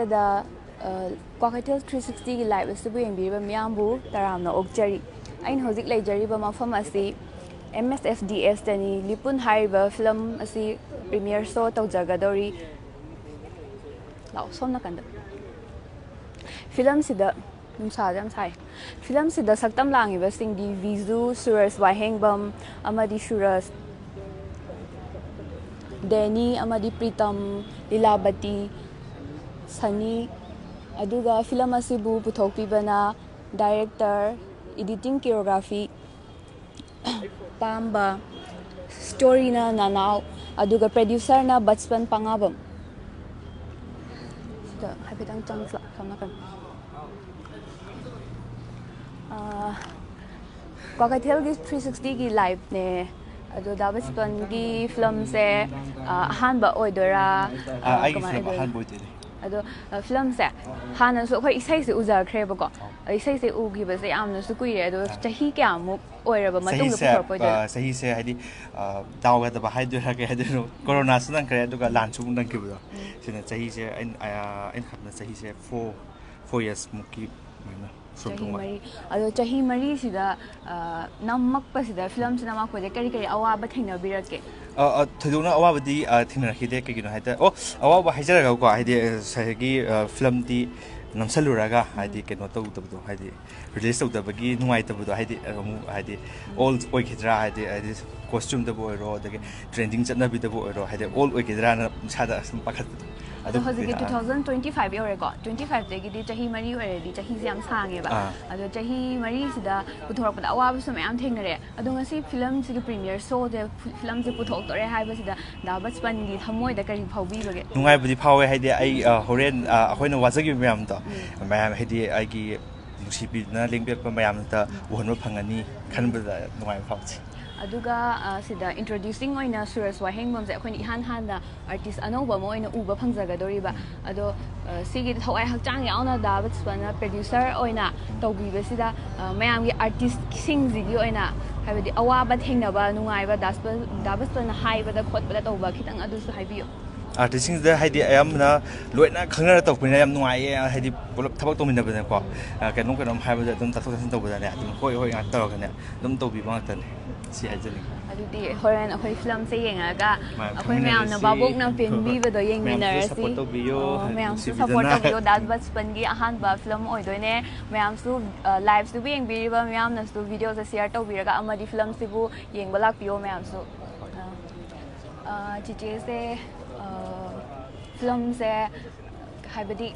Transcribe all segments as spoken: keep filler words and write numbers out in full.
ꯗ Kwakeithel three ꯁꯤꯛꯁꯇꯤꯒꯤ live ꯑꯁꯤꯕꯨ ꯌꯦꯡꯕꯤꯔꯤꯕ ꯃꯤꯌꯥꯝꯕꯨ ꯇꯔꯥꯝꯅ ꯑꯣꯛꯆꯔꯤ꯫ ꯑꯩꯅ ꯍꯧꯖꯤꯛ ꯂꯩꯖꯔꯤꯕ ꯃꯐꯝ ꯑꯁꯤ ꯑꯦꯝ ꯑꯦꯁ ꯑꯦꯐ ꯗꯤ ꯑꯦꯁꯇꯅꯤ꯫ ꯂꯤꯄꯨꯟ ꯍꯥꯏꯔꯤꯕ ꯐꯤꯂꯝ ꯑꯁꯤ ꯄ꯭ꯔꯤꯃꯤꯌꯔ ꯁꯣ ꯇꯧꯖꯒꯗꯧꯔꯤ꯫ ꯂꯥꯛꯑꯣ, ꯁꯣꯝ ꯅꯥꯀꯟꯗ꯫ ꯐꯤꯂꯝꯁꯤꯗ ꯅꯨꯡꯁꯥꯁꯦ ꯌꯥꯝ ꯁꯥꯏ꯫ ꯐꯤꯂꯝꯁꯤꯗ ꯁꯛꯇꯝ ꯂꯥꯡꯉꯤꯕꯁꯤꯡꯗꯤ ꯕꯤꯖꯨ, ꯁꯨꯔꯖ ꯋꯥꯍꯦꯡꯕꯝ ꯑꯃꯗꯤ ꯁꯨꯔꯖ, ꯗꯦꯅꯤ ꯑꯃꯗꯤ ꯄ꯭ꯔꯤꯇꯝ, ꯂꯤꯂꯥꯕꯇꯤ, ꯁꯅꯤ꯫ ꯑꯗꯨꯒ ꯐꯤꯂꯝ ꯑꯁꯤꯕꯨ ꯄꯨꯊꯣꯛꯄꯤꯕꯅ ꯗꯥꯏꯔꯦꯛꯇꯔ, ꯏꯗꯤꯇꯤꯡ, ꯀꯤꯌꯣꯒ꯭ꯔꯥꯐꯤ, ꯄꯥꯝꯕ, ꯁ꯭ꯇꯣꯔꯤꯅ ꯅꯅꯥꯎ, ꯑꯗꯨꯒ ꯄ꯭ꯔꯗ꯭ꯌꯨꯁꯔꯅ ꯕꯆꯄꯟ ꯄꯉꯥꯕꯝ꯫ ꯁꯤꯗ ꯍꯥꯏꯐꯦꯠꯇꯪ ꯆꯪꯁꯤꯂꯥ, ꯁꯣꯝ ꯅꯥꯀꯟ꯫ ꯑꯥ, ꯀ꯭ꯋꯥꯀꯩꯊꯦꯜꯒꯤ ꯊ꯭ꯔꯤ ꯁꯤꯛꯁꯇꯤꯒꯤ ꯂꯥꯏꯚꯅꯦ꯫ ꯑꯗꯣ ꯗꯥ ꯕꯆꯄꯟꯒꯤ ꯐꯤꯂꯝꯁꯦ, ꯑꯥ, ꯑꯍꯥꯟꯕ ꯑꯣꯏꯗꯣꯏꯔꯥ? ꯑꯥ, ꯑꯥ, ꯑꯩꯒꯤ ꯀꯃꯥꯏꯅ ꯐꯤꯂꯝ ꯑꯣꯏꯗꯣꯏꯅꯣ? ꯑꯍꯥꯟꯕ ꯑꯣꯏꯗꯣꯏꯅꯦ꯫ ꯑꯗꯣ, ꯑ, ꯐꯤꯂꯝꯁꯦ ꯍꯥꯟꯅꯁꯨ ꯑꯩꯈꯣꯏ ꯏꯁꯩꯁꯦ ꯎꯖꯈ꯭ꯔꯦꯕꯀꯣ꯫ ꯑꯧ꯫ ꯏꯁꯩꯁꯦ ꯎꯈꯤꯕꯁꯦ ꯌꯥꯝꯅꯁꯨ ꯀꯨꯏꯔꯦ꯫ ꯑꯗꯣ ꯑꯥ꯫ ꯆꯍꯤ ꯀꯌꯥꯃꯨꯛ ꯑꯣꯏꯔꯕ ꯃꯇꯨꯡꯗ ꯆꯍꯤꯁꯦ, ꯄꯨꯊꯣꯔꯛꯄ ꯑꯣꯏꯗꯣꯏꯅꯣ? ꯑ, ꯆꯍꯤꯁꯦ ꯍꯥꯏꯗꯤ, ꯑ, ꯗꯥꯎ ꯌꯥꯗꯕ ꯍꯥꯏꯗꯣꯏꯔꯥ ꯀꯩ ꯍꯥꯏꯗꯣꯏꯅꯣ, ꯀꯣꯔꯣꯅꯥꯁꯨ ꯅꯪꯈ꯭ꯔꯦ, ꯑꯗꯨꯒ ꯂꯥꯟꯁꯨ ꯑꯃꯨꯛ ꯅꯪꯈꯤꯕꯗꯣ꯫ ꯎꯝ꯫ ꯁꯤꯅ ꯆꯍꯤꯁꯦ ꯑꯩꯅ, ꯑ, ꯑꯩꯅ ꯈꯟꯕꯗ ꯆꯍꯤꯁꯦ ꯐꯣꯔ, ꯐꯣꯔ ꯌꯔꯁ ꯃꯨꯛꯀꯤ ꯑꯗꯨꯃꯥꯏꯅ ꯁꯨꯝ ꯆꯍꯤ ꯇꯧꯕ꯫ ꯃꯔꯤ꯫ ꯑꯗꯣ ꯆꯍꯤ ꯃꯔꯤꯁꯤꯗ, ꯑ, ꯅꯝꯃꯛꯄꯁꯤꯗ ꯐꯤꯂꯝꯁꯤ ꯅꯝꯃꯛꯄꯁꯦ ꯀꯔꯤ ꯀꯔꯤ ꯑꯋꯥꯕ ꯊꯦꯡꯅꯕꯤꯔꯛꯀꯦ? ꯑ, ꯑ, ꯊꯣꯏꯗꯣꯛꯅ ꯑꯋꯥꯕꯗꯤ, ꯑ, ꯊꯦꯡꯅꯔꯛꯈꯤꯗꯦ꯫ ꯀꯩꯒꯤꯅꯣ ꯍꯥꯏꯗ, ꯑꯣ, ꯑꯋꯥꯕ ꯍꯥꯏꯖꯔꯒꯀꯣ, ꯍꯥꯏꯗꯤ, ꯑ, ꯉꯁꯥꯏꯒꯤ, ꯑ, ꯐꯤꯂꯝꯗꯤ ꯅꯝꯁꯜꯂꯨꯔꯒ, ꯎꯝ꯫ ꯍꯥꯏꯗꯤ, ꯀꯩꯅꯣ ꯇꯧꯗꯕꯗꯣ, ꯍꯥꯏꯗꯤ, ꯔꯤꯂꯤꯁ ꯇꯧꯗꯕꯒꯤ ꯅꯨꯡꯉꯥꯏꯇꯕꯗꯣ, ꯍꯥꯏꯗꯤ, ꯑꯃꯨꯛ, ꯍꯥꯏꯗꯤ, ꯎꯝ꯫ ꯑꯣꯜ ꯑꯣꯏꯈꯤꯗ꯭ꯔꯥ, ꯍꯥꯏꯗꯤ, ꯍꯥꯏꯗꯤ, ꯀꯣꯁꯇ꯭ꯌꯨꯝꯗꯕꯨ ꯑꯣꯏꯔꯣ, ꯑꯗꯒꯤ ꯎꯝ꯫ ꯇ꯭ꯔꯦꯟꯗꯤꯡ ꯆꯠꯅꯕꯤꯗꯕꯨ ꯑꯣꯏꯔꯣ, ꯍꯥꯏꯗꯤ, ꯑꯣꯜ ꯑꯣꯏꯈꯤꯗ꯭ꯔꯥꯅ ꯏꯁꯥꯗ ꯁꯨꯝ ꯄꯥꯈꯠꯄꯗꯣ꯫ ꯑꯗꯣ ꯑꯗꯨ ꯍꯧꯖꯤꯛꯇꯤ ꯑꯣꯏꯅ, ꯑꯥ꯫ ꯇꯨ ꯊꯥꯎꯖꯟ ꯇ꯭ꯋꯦꯟꯇꯤ ꯐꯥꯏꯚ ꯌꯧꯔꯦꯀꯣ, ꯇ꯭ꯋꯦꯟꯇꯤ ꯐꯥꯏꯚꯇꯒꯤꯗꯤ ꯆꯍꯤ ꯃꯔꯤ ꯑꯣꯏꯔꯗꯤ ꯆꯍꯤꯁꯦ ꯌꯥꯝ ꯁꯥꯡꯉꯦꯕ꯫ ꯑꯥ꯫ ꯑꯗꯣ ꯆꯍꯤ ꯃꯔꯤꯁꯤꯗ ꯄꯨꯊꯣꯔꯛꯄꯗ ꯑꯋꯥꯕꯁꯨ ꯃꯌꯥꯝ ꯊꯦꯡꯅꯔꯦ꯫ ꯑꯗꯣ ꯉꯁꯤ ꯐꯤꯂꯝꯁꯤꯒꯤ ꯄ꯭ꯔꯤꯃꯤꯌꯔ ꯁꯣꯁꯦ, ꯐꯤ-, ꯐꯤꯂꯝꯁꯦ ꯄꯨꯊꯣꯛꯇꯣꯔꯦ ꯍꯥꯏꯕꯁꯤꯗ ꯗꯥ ꯕꯆꯄꯟꯒꯤ ꯊꯃꯣꯏꯗ ꯀꯔꯤ ꯐꯥꯎꯕꯤꯕꯒꯦ? ꯅꯨꯡꯉꯥꯏꯕꯗꯤ ꯐꯥꯎꯋꯦ, ꯍꯥꯏꯗꯤ ꯑꯩ, ꯑ, ꯍꯣꯔꯦꯟ, ꯑ, ꯑꯩꯈꯣꯏꯅ ꯋꯥꯖꯈꯤꯕ ꯃꯌꯥꯝꯗꯣ, ꯎꯝ꯫ ꯃꯌꯥꯝ, ꯍꯥꯏꯗꯤ ꯑꯩꯒꯤ ꯅꯨꯡꯁꯤꯕꯤꯗꯨꯅ ꯂꯦꯡꯕꯤꯔꯛꯄ ꯃꯌꯥꯝꯗ ꯎꯍꯟꯕ ꯐꯪꯒꯅꯤ ꯈꯟꯕꯗ ꯅꯨꯡꯉꯥꯏꯕ ꯐꯥꯎꯖꯩ꯫ ꯑꯗꯨꯒ, ꯑ, ꯁꯤꯗ ꯏꯟꯇ꯭ꯔꯣꯗ꯭ꯌꯨꯁꯤꯡ ꯑꯣꯏꯅ ꯁꯨꯔꯖ ꯋꯥꯍꯦꯡꯕꯝꯁꯦ ꯑꯩꯈꯣꯏꯅ ꯏꯍꯥꯟ ꯍꯥꯟꯅ ꯑꯥꯔꯇꯤꯁ ꯑꯅꯧꯕ ꯑꯃ ꯑꯣꯏꯅ ꯎꯕ ꯐꯪꯖꯒꯗꯧꯔꯤꯕ꯫ ꯎꯝ꯫ ꯑꯗꯣ, ꯑ, ꯁꯤꯒꯤ ꯊꯋꯥꯏ ꯍꯛꯆꯥꯡ ꯌꯥꯎꯅ ꯗꯥ ꯕꯆꯄꯟꯅ ꯄ꯭ꯔꯗ꯭ꯌꯨꯁꯔ ꯑꯣꯏꯅ ꯎꯝ꯫ ꯇꯧꯕꯤꯕꯁꯤꯗ, ꯑ, ꯃꯌꯥꯝꯒꯤ ꯑꯥꯔꯇꯤꯁꯁꯤꯡꯁꯤꯒꯤ ꯑꯣꯏꯅ, ꯍꯥꯏꯕꯗꯤ ꯑꯋꯥꯕ ꯊꯦꯡꯅꯕ, ꯅꯨꯡꯉꯥꯏꯕ, ꯗꯥ ꯕꯆꯄꯟ-, ꯗꯥ ꯕꯆꯄꯟꯅ ꯍꯥꯏꯕꯗ ꯈꯣꯠꯄꯗ ꯇꯧꯕ ꯈꯤꯇꯪ ꯑꯗꯨꯁꯨ ꯍꯥꯏꯕꯤꯌꯨ꯫ ꯑꯥꯔꯇꯤꯁꯁꯤꯡꯁꯤꯗ ꯍꯥꯏꯗꯤ ꯑꯌꯥꯝꯕꯅ ꯂꯣꯏꯅ ꯈꯪꯅꯔ ꯇꯧꯔꯛꯄꯅꯤꯅ ꯌꯥꯝ ꯅꯨꯡꯉꯥꯏꯌꯦ꯫ ꯍꯥꯏꯗꯤ ꯄꯨꯂꯞ ꯊꯕꯛ ꯇꯧꯃꯤꯟꯅꯕꯗꯅꯦꯀꯣ, ꯑ, ꯀꯩꯅꯣꯝ ꯀꯩꯅꯣꯝ ꯍꯥꯏꯕꯗ ꯑꯗꯨꯝ ꯇꯥꯊꯣꯛ ꯇꯥꯁꯤꯟ ꯇꯧꯕꯗꯅꯦ ꯑꯗꯨꯝ ꯍꯣꯏ ꯍꯣꯏ ꯉꯥꯛꯇ ꯇꯧꯔꯒꯅꯦ ꯑꯗꯨꯝ ꯇꯧꯕꯤꯕ ꯉꯥꯛꯇꯅꯦ꯫ ꯁꯤ ꯍꯥꯏꯖꯅꯤꯡꯉꯤ꯫ ꯑꯗꯨꯗꯤ ꯍꯣꯔꯦꯟ ꯑꯩꯈꯣꯏ ꯐꯤꯂꯝꯁꯦ ꯌꯦꯡꯉꯒ ꯃꯌꯥꯝ ꯑꯩꯈꯣꯏ ꯃꯌꯥꯝꯅ ꯈꯪꯃꯤꯟꯅꯔꯁꯤ꯫ ꯚꯥꯕꯣꯛꯅ ꯍꯣꯏ, ꯍꯣꯏ꯫ ꯄꯦꯟꯕꯤꯕꯗꯣ ꯃꯌꯥꯝꯁꯨ ꯌꯦꯡꯃꯤꯟꯅꯔꯁꯤ꯫ support ꯇꯧꯕꯤꯌꯣ, ꯑꯣ, ꯍꯥꯏꯗꯤ ꯃꯌꯥꯝꯁꯨ ꯅꯨꯡꯁꯤꯕꯤꯗꯅ꯫ ꯁꯞꯄꯣꯔꯠ ꯇꯧꯕꯤꯌꯣ꯫ ꯗꯥꯜ ꯕꯆꯄꯟꯒꯤ ꯑꯍꯥꯟꯕ ꯐꯤꯂꯝ ꯑꯣꯏꯗꯣꯏꯅꯦ꯫ ꯃꯌꯥꯝꯁꯨ, ꯑ, ꯂꯥꯏꯚꯁꯤꯕꯨ ꯌꯦꯡꯕꯤꯔꯤꯕ ꯃꯌꯥꯝꯅꯁꯨ ꯚꯤꯗꯤꯑꯣꯁꯦ ꯁꯤꯌꯔ ꯇꯧꯕꯤꯔꯒ ꯑꯃꯗꯤ ꯐꯤꯂꯝꯁꯤꯕꯨ ꯌꯦꯡꯕ ꯂꯥꯛꯄꯤꯌꯣ ꯃꯌꯥꯝꯁꯨ꯫ ꯑ, ꯑ, ꯆꯤꯆꯦꯁꯦ, ꯑ, ꯐꯤꯂꯝꯁꯦ ꯍꯥꯏꯕꯗꯤ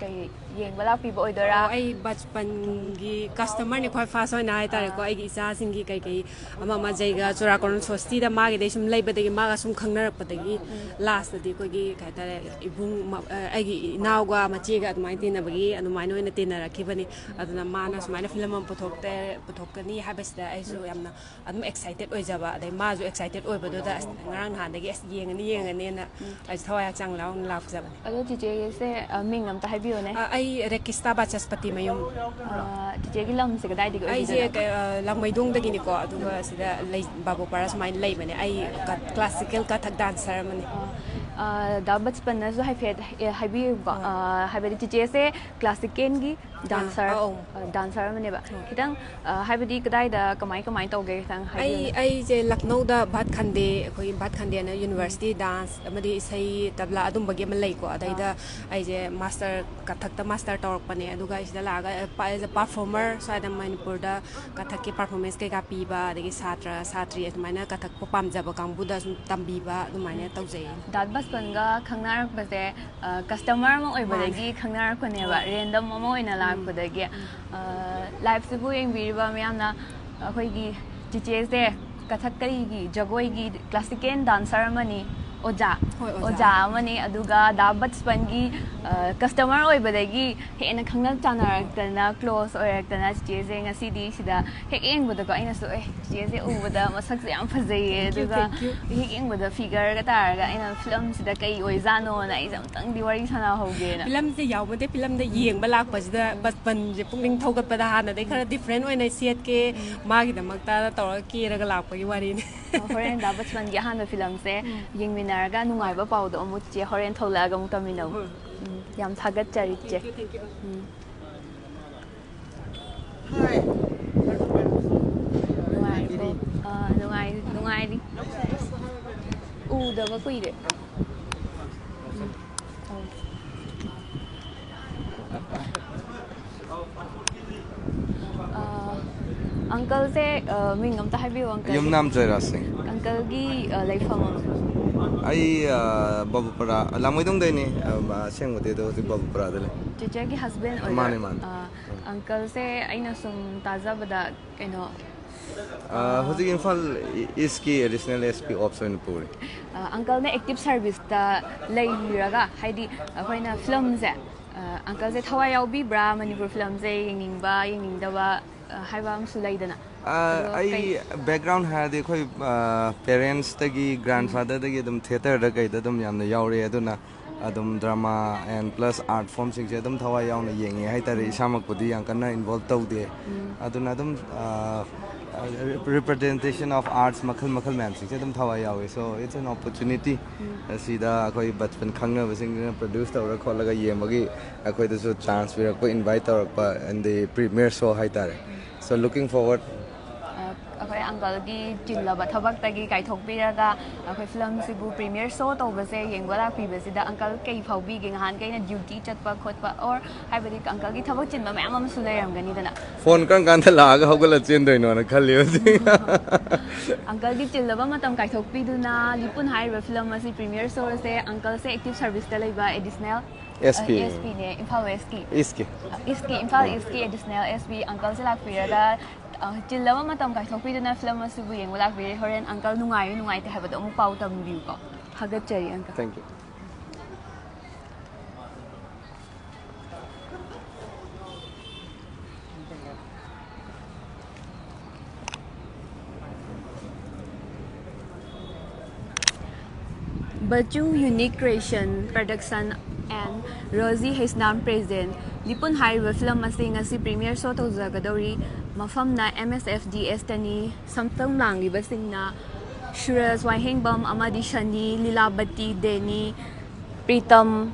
ꯀꯩ ꯌꯦꯡꯕ ꯂꯥꯛꯄꯤꯕ ꯑꯣꯏꯗꯣꯏꯔꯥ? ꯑꯣ, ꯑꯩ ꯕꯆꯄꯟꯒꯤ ꯀꯁꯇꯃꯔꯅꯤ, ꯈ꯭ꯋꯥꯏ ꯐꯥꯔꯁ ꯑꯣꯏꯅ ꯍꯥꯏꯇꯥꯔꯦꯀꯣ꯫ ꯑꯩꯒꯤ ꯏꯆꯥꯁꯤꯡꯒꯤ ꯀꯩ ꯀꯩ ꯑꯃ ꯑꯃ ꯖꯩꯒ ꯆꯨꯔꯥꯀꯣꯔꯣꯟ ꯁꯣꯁꯇꯤꯗ ꯃꯥꯒꯤꯗꯩ ꯁꯨꯝ ꯂꯩꯕꯗꯒꯤ, ꯃꯥꯒ ꯁꯨꯝ ꯈꯪꯅꯔꯛꯄꯗꯒꯤ, ꯂꯥꯁꯇꯗꯤ ꯑꯩꯈꯣꯏꯒꯤ ꯀꯩ ꯍꯥꯏꯇꯥꯔꯦ, ꯏꯕꯨꯡ ꯃ-, ꯑ, ꯑꯩꯒꯤ ꯏꯅꯥꯎꯒ ꯃꯆꯦꯒ ꯑꯗꯨꯃꯥꯏꯅ ꯇꯤꯟꯅꯕꯒꯤ ꯑꯗꯨꯃꯥꯏꯅ ꯑꯣꯏꯅ ꯇꯤꯟꯅꯔꯛꯈꯤꯕꯅꯤ꯫ ꯑꯗꯨꯅ ꯃꯥꯅ ꯁꯨꯃꯥꯏꯅ ꯐꯤꯂꯝ ꯑꯃ ꯄꯨꯊꯣꯛꯇꯦ, ꯄꯨꯊꯣꯛꯀꯅꯤ ꯍꯥꯏꯕꯁꯤꯗ ꯑꯩꯁꯨ ꯌꯥꯝꯅ ꯑꯗꯨꯝ ꯑꯦꯛꯁꯥꯏꯇꯦꯠ ꯑꯣꯏꯖꯕ, ꯑꯗꯩ ꯃꯥꯁꯨ ꯑꯦꯛꯁꯥꯏꯇꯦꯠ ꯑꯣꯏꯕꯗꯨꯗ ꯑꯁ ꯉꯔꯥꯡ ꯅꯍꯥꯟꯗꯒꯤ ꯑꯁ ꯌꯦꯡꯉꯅꯤ ꯌꯦꯡꯉꯅꯤꯅ ꯑꯩꯁꯨ ꯊꯋꯥꯏ ꯍꯛꯆꯥꯡ ꯌꯥꯎꯅ ꯂꯥꯛꯆꯕꯅꯤ꯫ ꯑꯗꯣ ꯆꯤꯆꯦꯁꯦ, ꯑ, ꯃꯤꯡ ꯑꯝꯇ ꯍꯥꯏꯕꯤꯌꯨꯅꯦ꯫ ꯑ, ꯑꯩ ꯔꯦꯀꯤꯁꯇꯥ ꯕꯥꯆꯁꯄꯇꯤ ꯃꯌꯨꯝ꯫ ꯑ, ꯆꯤꯆꯦꯒꯤ ꯂꯝꯁꯦ ꯀꯗꯥꯏꯗꯒꯤ ꯑꯩꯁꯦ ꯑꯣꯏꯕꯤꯗꯣꯏꯅꯣ? ꯀ-, ꯑ, ꯂꯥꯡꯃꯩꯗꯣꯡꯗꯒꯤꯅꯤꯀꯣ, ꯑꯗꯨꯒ ꯁꯤꯗ ꯂꯩ, ꯕꯥꯕꯨꯄꯥꯔꯥ ꯁꯨꯃꯥꯏꯅ ꯂꯩꯕꯅꯦ꯫ ꯑꯩ ꯀ-, ꯀ꯭ꯂꯥꯁꯤꯀꯦꯜ ꯀꯊꯛ ꯗꯥꯟꯁꯔ ꯑꯃꯅꯤ꯫ ꯑ, ꯗꯥ ꯕꯆꯄꯟꯅꯁꯨ ꯍꯥꯏꯐꯦꯠ, ꯑꯦ, ꯍꯥꯏꯕꯤꯌꯨꯀꯣ꯫ ꯍꯣꯏ꯫ ꯑ, ꯍꯥꯏꯕꯗꯤ ꯆꯤꯆꯦꯁꯦ ꯀ꯭ꯂꯥꯁꯤꯀꯦꯜꯒꯤ ꯗꯥꯟꯁꯔ, ꯑꯧ꯫ ꯑ, ꯗꯥꯟꯁꯔ ꯑꯃꯅꯦꯕ꯫ ꯈꯤꯇꯪ, ꯑ, ꯍꯥꯏꯕꯗꯤ ꯀꯗꯥꯏꯗ ꯀꯃꯥꯏ ꯀꯃꯥꯏ ꯇꯧꯒꯦ ꯈꯤꯇꯪ ꯑꯩ ꯍꯥꯏꯕꯤꯌꯨꯅꯦ꯫ ꯑꯩꯁꯦ ꯂꯈꯅꯧꯗ ꯚꯥꯠ ꯈꯟꯗꯦ, ꯑꯩꯈꯣꯏꯒꯤ ꯚꯥꯠ ꯈꯟꯗꯦꯅ ꯌꯨꯅꯤꯚꯔꯁꯤꯇꯤ ꯗꯥꯟꯁ ꯑꯃꯗꯤ ꯏꯁꯩ ꯇꯕ꯭ꯂꯥ ꯑꯗꯨꯝꯕꯒꯤ ꯑꯃ ꯂꯩꯀꯣ꯫ ꯑꯗꯩꯗ ꯑꯩꯁꯦ ꯃꯥꯁꯇꯔ ꯀꯊꯛꯇ ꯃꯥꯁꯇꯔ ꯇꯧꯔꯛꯄꯅꯦ꯫ ꯑꯗꯨꯒ ꯑꯩ ꯁꯤꯗ ꯂꯥꯛꯑꯒ, ꯑ, ꯄ-, as a performer ꯁ꯭ꯋꯥꯏꯗ ꯃꯅꯤꯄꯨꯔꯗ ꯀꯊꯛꯀꯤ ꯄꯔꯐꯣꯔꯃꯦꯟꯁ ꯀꯩꯀꯥ ꯄꯤꯕ, ꯑꯗꯒꯤ ꯁꯥꯇ꯭ꯔ ꯁꯥꯇ꯭ꯔꯤ ꯑꯗꯨꯃꯥꯏꯅ ꯀꯊꯛꯄꯨ ꯄꯥꯝꯖꯕ ꯀꯥꯡꯕꯨꯗ ꯁꯨꯝ ꯇꯝꯕꯤꯕ ꯑꯗꯨꯃꯥꯏꯅ ꯇꯧꯖꯩ꯫ ꯗꯥ ꯕꯆꯄꯟꯒ ꯈꯪꯅꯔꯛꯄꯁꯦ, ꯑ, ꯀꯁꯇꯃꯔ ꯑꯃ ꯑꯣꯏꯕꯗꯒꯤ ꯈꯪꯅꯔꯛꯄꯅꯦꯕ, ꯔꯦꯟꯗꯝ ꯑꯃ ꯑꯣꯏꯅ ꯂꯥꯛꯄꯗꯒꯤ꯫ ꯑ, ꯂꯥꯏꯐꯁꯤꯕꯨ ꯌꯦꯡꯕꯤꯔꯤꯕ ꯃꯌꯥꯝꯅ ꯑꯩꯈꯣꯏꯒꯤ ꯆꯤꯆꯦꯁꯦ ꯀꯊꯛꯀꯂꯤꯒꯤ ꯖꯒꯣꯏꯒꯤ ꯀ꯭ꯂꯥꯁꯤꯀꯦꯜ ꯗꯥꯟꯁꯔ ꯑꯃꯅꯤ, ꯑꯣꯖꯥ꯫ ꯍꯣꯏ, ꯑꯣꯖꯥ꯫ ꯑꯣꯖꯥ ꯑꯃꯅꯤ꯫ ꯑꯗꯨꯒ ꯗꯥ ꯕꯆꯄꯟꯒꯤ, ꯑ, ꯀꯁꯇꯃꯔ ꯑꯣꯏꯕꯗꯒꯤ ꯍꯦꯟꯅ ꯈꯪꯅ ꯆꯥꯟꯅꯔꯛꯇꯅ, ꯀ꯭ꯂꯣꯁ ꯑꯣꯏꯔꯛꯇꯅ ꯆꯤꯆꯦꯁꯦ ꯉꯁꯤꯗꯤ ꯁꯤꯗ ꯍꯦꯛ ꯌꯦꯡꯕꯗꯀꯣ ꯑꯩꯅꯁꯨ, "ꯑꯦ, ꯆꯤꯆꯦꯁꯦ ꯎꯕꯗ ꯃꯁꯛꯁꯦ ꯌꯥꯝ ꯐꯖꯩꯌꯦ, Thank you, ꯑꯗꯨꯒ thank you꯫ ꯍꯦꯛ ꯌꯦꯡꯕꯗ ꯐꯤꯒꯔꯒ ꯇꯥꯔꯒ ꯑꯩꯅ ꯐꯤꯂꯝꯁꯤꯗ ꯀꯩ ꯑꯣꯏꯖꯥꯠꯅꯣꯅ ꯑꯩꯁꯦ ꯑꯝꯇꯪꯗꯤ ꯋꯥꯔꯤ ꯁꯥꯟꯅꯍꯧꯒꯦꯅ"꯫ ꯐꯤꯂꯝꯁꯦ ꯌꯥꯎꯕꯗꯤ ꯐꯤꯂꯝꯗ ꯌꯦꯡꯕ ꯂꯥꯛꯄꯁꯤꯗ ꯕꯆꯄꯟꯁꯦ ꯄꯨꯛꯅꯤꯡ ꯊꯧꯒꯠꯄꯗ ꯍꯥꯟꯅꯗꯩ ꯈꯔ ꯗꯤꯐ꯭ꯔꯦꯟ ꯑꯣꯏꯅ ꯁꯦꯠꯀꯦ, ꯃꯥꯒꯤꯗꯃꯛꯇ ꯇꯧꯔꯒ ꯀꯦꯔꯒ ꯂꯥꯛꯄꯒꯤ ꯋꯥꯔꯤꯅꯤ꯫ ꯍꯣꯔꯦꯟ ꯗꯥ ꯕꯆꯄꯟꯒꯤ ꯑꯍꯥꯟꯕ ꯐꯤꯂꯝꯁꯦ ꯌꯦꯡꯃꯤꯟꯅ ꯅꯔꯒ ꯅꯨꯡꯉꯥꯏꯕ ꯄꯥꯎꯗꯣ ꯑꯃꯨꯛ ꯆꯦ ꯍꯣꯔꯦꯟ ꯊꯣꯛꯂꯛꯑꯒ ꯑꯃꯨꯛ ꯇꯝꯃꯤꯟꯅꯧ꯫ ꯎꯝ, ꯌꯥꯝ ꯊꯥꯒꯠꯆꯔꯤ ꯆꯦ꯫ ꯎꯝ꯫ ꯅꯨꯡꯉꯥꯏꯔꯤꯕꯣ? ꯑꯥ, ꯅꯨꯡꯉꯥꯏ-, ꯅꯨꯡꯉꯥꯏꯔꯤ꯫ ꯎꯗꯕ ꯀꯨꯏꯔꯦ꯫ ꯎꯝ꯫ ꯑꯧ꯫ ꯑꯥ, ꯑꯪꯀꯜꯁꯦ, ꯑꯥ, ꯃꯤꯡ ꯑꯝꯇ ꯍꯥꯏꯕꯤꯌꯨ, ꯑꯪꯀꯜ꯫ ꯌꯨꯝꯅꯥꯝ ꯖꯣꯏꯔꯥꯖ ꯁꯤꯡ꯫ ꯑꯪꯀꯜꯒꯤ, ꯑꯥ, ꯂꯩꯐꯝ ꯑꯃ꯫ ꯑꯩ, ꯑꯥ, ꯕꯕꯨꯄꯔꯥ, ꯂꯥꯡꯃꯩꯗꯣꯡꯗꯩꯅꯤ, ꯑꯥ, ꯑꯁꯦꯡꯕꯗꯤ, ꯑꯗꯣ ꯍꯧꯖꯤꯛ ꯕꯕꯨꯄꯔꯥꯗ ꯂꯩ꯫ ꯆꯦꯆꯦꯒꯤ ꯍꯁꯕꯦꯟ ꯑꯣꯏꯗꯣꯏꯔꯥ? ꯃꯥꯅꯦ, ꯃꯥꯅꯦ꯫ ꯑꯥ, ꯑꯪꯀꯜꯁꯦ ꯑꯩꯅ ꯁꯨꯝ ꯇꯥꯖꯕꯗ ꯀꯩꯅꯣ, ꯑꯥ, ꯍꯧꯖꯤꯛ ꯏꯝꯐꯥꯜ ꯏꯁꯀꯤ ꯑꯦꯗꯤꯁꯅꯦꯜ ꯑꯦꯁ ꯄꯤ ꯑꯣꯞꯁ ꯑꯣꯏꯅ ꯄꯨꯔꯤ꯫ ꯑꯥ, ꯑꯪꯀꯜꯅ ꯑꯦꯛꯇꯤꯞ ꯁꯥꯔꯚꯤꯁꯇ ꯂꯩꯔꯒ, ꯍꯥꯏꯗꯤ ꯑꯩꯈꯣꯏꯅ ꯐꯤꯂꯝꯁꯦ, ꯑꯥ, ꯑꯪꯀꯜꯁꯦ ꯊꯋꯥꯏ ꯌꯥꯎꯕꯤꯕ꯭ꯔꯥ? ꯃꯅꯤꯄꯨꯔ ꯐꯤꯂꯝꯁꯦ ꯌꯦꯡꯅꯤꯡꯕ, ꯌꯦꯡꯅꯤꯡꯗꯕ, ꯑꯥ, ꯍꯥꯏꯕ ꯑꯃꯁꯨ ꯂꯩꯗꯅ꯫ ꯑꯥ, ꯑꯗꯣ ꯑꯩ ꯀꯩ- ꯕꯦꯛꯒ꯭ꯔꯥꯎꯟ ꯍꯥꯏꯔꯗꯤ ꯑꯩꯈꯣꯏ, ꯑꯥ, ꯄꯦꯔꯦꯟꯁꯇꯒꯤ, ꯎꯝ꯫ ꯒ꯭ꯔꯥꯟꯐꯥꯗꯔꯗꯒꯤ ꯑꯗꯨꯝ ꯊꯤꯌꯦꯇꯔꯗ ꯀꯩꯗ ꯑꯗꯨꯝ ꯌꯥꯝꯅ ꯌꯥꯎꯔꯛꯑꯦ꯫ ꯑꯗꯨꯅ ꯑꯗꯨꯝ drama and plus art form ꯁꯤꯡꯁꯦ ꯑꯗꯨꯝ ꯊꯋꯥꯏ ꯌꯥꯎꯅ ꯌꯦꯡꯉꯦ ꯍꯥꯏꯇꯥꯔꯦ꯫ ꯎꯝ꯫ ꯏꯁꯥꯃꯛꯄꯨꯗꯤ ꯌꯥꯝ ꯀꯟꯅ ꯏꯟꯚꯣꯜꯕ ꯇꯧꯗꯦ꯫ ꯎꯝ꯫ ꯑꯗꯨꯅ ꯑꯗꯨꯝ, ꯑꯥ, representation of arts ꯃꯈꯜ ꯃꯈꯜ ꯃꯌꯥꯝꯁꯤꯡꯁꯦ ꯑꯗꯨꯝ ꯊꯋꯥꯏ ꯌꯥꯎꯋꯦ꯫ So it's an opportunity꯫ ꯎꯝ꯫ ꯑꯁꯤꯗ ꯑꯩꯈꯣꯏ ꯕꯆꯄꯟ ꯈꯪꯅꯕꯁꯤꯡꯁꯤꯅ ꯄ꯭ꯔꯣꯗ꯭ꯌꯨꯁ ꯇꯧꯔ ꯈꯣꯠꯂꯒ ꯌꯦꯡꯕꯒꯤ ꯑꯩꯈꯣꯏꯗꯁꯨ ꯆꯥꯟꯁ ꯄꯤꯔꯛꯄ, ꯏꯟꯚꯥꯏꯠ ꯇꯧꯔꯛꯄ, and the premiere show ꯍꯥꯏꯇꯥꯔꯦ꯫ So looking forward꯫ ꯑ, ꯑꯩꯈꯣꯏ ꯑꯪꯀꯜꯒꯤ ꯆꯤꯜꯂꯕ ꯊꯕꯛꯇꯒꯤ ꯀꯥꯏꯊꯣꯛꯄꯤꯔꯒ ꯑꯩꯈꯣꯏ ꯐꯤꯂꯝꯁꯤꯕꯨ ꯄ꯭ꯔꯤꯃꯤꯌꯔ ꯁꯣ ꯇꯧꯕꯁꯦ ꯌꯦꯡꯕ ꯂꯥꯛꯄꯤꯕꯁꯤꯗ ꯑꯪꯀꯜ ꯀꯩ ꯐꯥꯎꯕꯤꯒꯦ? ꯅꯍꯥꯟꯈꯩꯅ ꯗ꯭ꯌꯨꯇꯤ ꯆꯠꯄ ꯈꯣꯠꯄ, ꯑꯣꯔ ꯍꯥꯏꯕꯗꯤ ꯑꯪꯀꯜꯒꯤ ꯊꯕꯛ ꯆꯤꯟꯕ ꯃꯌꯥꯝ ꯑꯃꯁꯨ ꯂꯩꯔꯝꯒꯅꯤꯗꯅ꯫ ꯐꯣꯟ ꯀꯔꯝ ꯀꯥꯟꯗ ꯂꯥꯛꯑꯒ ꯍꯧꯒꯠꯂ ꯆꯦꯟꯗꯣꯏꯅꯣꯅ ꯈꯜꯂꯤ ꯍꯧꯖꯤꯛ꯫ ꯑꯪꯀꯜꯒꯤ ꯆꯤꯜꯂꯕ ꯃꯇꯝ ꯀꯥꯏꯊꯣꯛꯄꯤꯗꯨꯅ ꯂꯤꯄꯨꯟ ꯍꯥꯏꯔꯤꯕ ꯐꯤꯂꯝ ꯑꯁꯤ ꯄ꯭ꯔꯤꯃꯤꯌꯔ ꯁꯣ ꯑꯁꯦ ꯑꯪꯀꯜꯁꯦ ꯑꯦꯛꯇꯤꯚ ꯁꯥꯔꯚꯤꯁꯇ ꯂꯩꯕ ꯑꯦꯗꯤꯁꯅꯦꯜ ꯑꯦꯁ ꯄꯤ꯫ ꯑꯦꯁ ꯄꯤꯅꯦ, ꯏꯝꯐꯥꯜ ꯋꯦꯁꯀꯤ꯫ ꯏꯁꯀꯤ꯫ ꯏꯁꯀꯤ, ꯏꯝꯐꯥꯜ ꯏꯁꯀꯤ ꯑꯦꯗꯤꯁꯅꯦꯜ ꯑꯦꯁ ꯄꯤ ꯑꯪꯀꯜꯁꯦ ꯂꯥꯛꯄꯤꯔꯒ, ꯑ, ꯆꯤꯜꯂꯕ ꯃꯇꯝ ꯀꯥꯏꯊꯣꯛꯄꯤꯗꯨꯅ ꯐꯤꯂꯝ ꯑꯁꯤꯕꯨ ꯌꯦꯡꯕ ꯂꯥꯛꯄꯤꯔꯦ꯫ ꯍꯣꯔꯦꯟ ꯑꯪꯀꯜ ꯅꯨꯡꯉꯥꯏꯔꯤ ꯅꯨꯡꯉꯥꯏꯇꯦ ꯍꯥꯏꯕꯗꯣ ꯑꯃꯨꯛ ꯄꯥꯎ ꯇꯝꯕꯤꯌꯨꯀꯣ꯫ ꯊꯥꯒꯠꯆꯔꯤ ꯑꯪꯀꯜ꯫ Thank you꯫ Bachu Unique Creation Production and Rosie Hesnam present ꯂꯤꯄꯨꯟ ꯍꯥꯏꯔꯤꯕ ꯐꯤꯂꯝ ꯑꯁꯤ ꯉꯁꯤ ꯄ꯭ꯔꯤꯃꯤꯌꯔ ꯁꯣ ꯇꯧꯖꯒꯗꯧꯔꯤ꯫ ꯃꯐꯝꯅ ꯑꯦꯝ ꯑꯦꯁ ꯑꯦꯐ ꯗꯤ ꯑꯦꯁꯇꯅꯤ꯫ ꯁꯛꯇꯝ ꯂꯥꯡꯂꯤꯕꯁꯤꯡꯅ ꯁꯨꯔꯖ ꯋꯥꯍꯦꯡꯕꯝ ꯑꯃꯗꯤ ꯁꯅꯤ, ꯂꯤꯂꯥꯕꯇꯤ, ꯗꯦꯅꯤ, ꯄ꯭ꯔꯤꯇꯝ,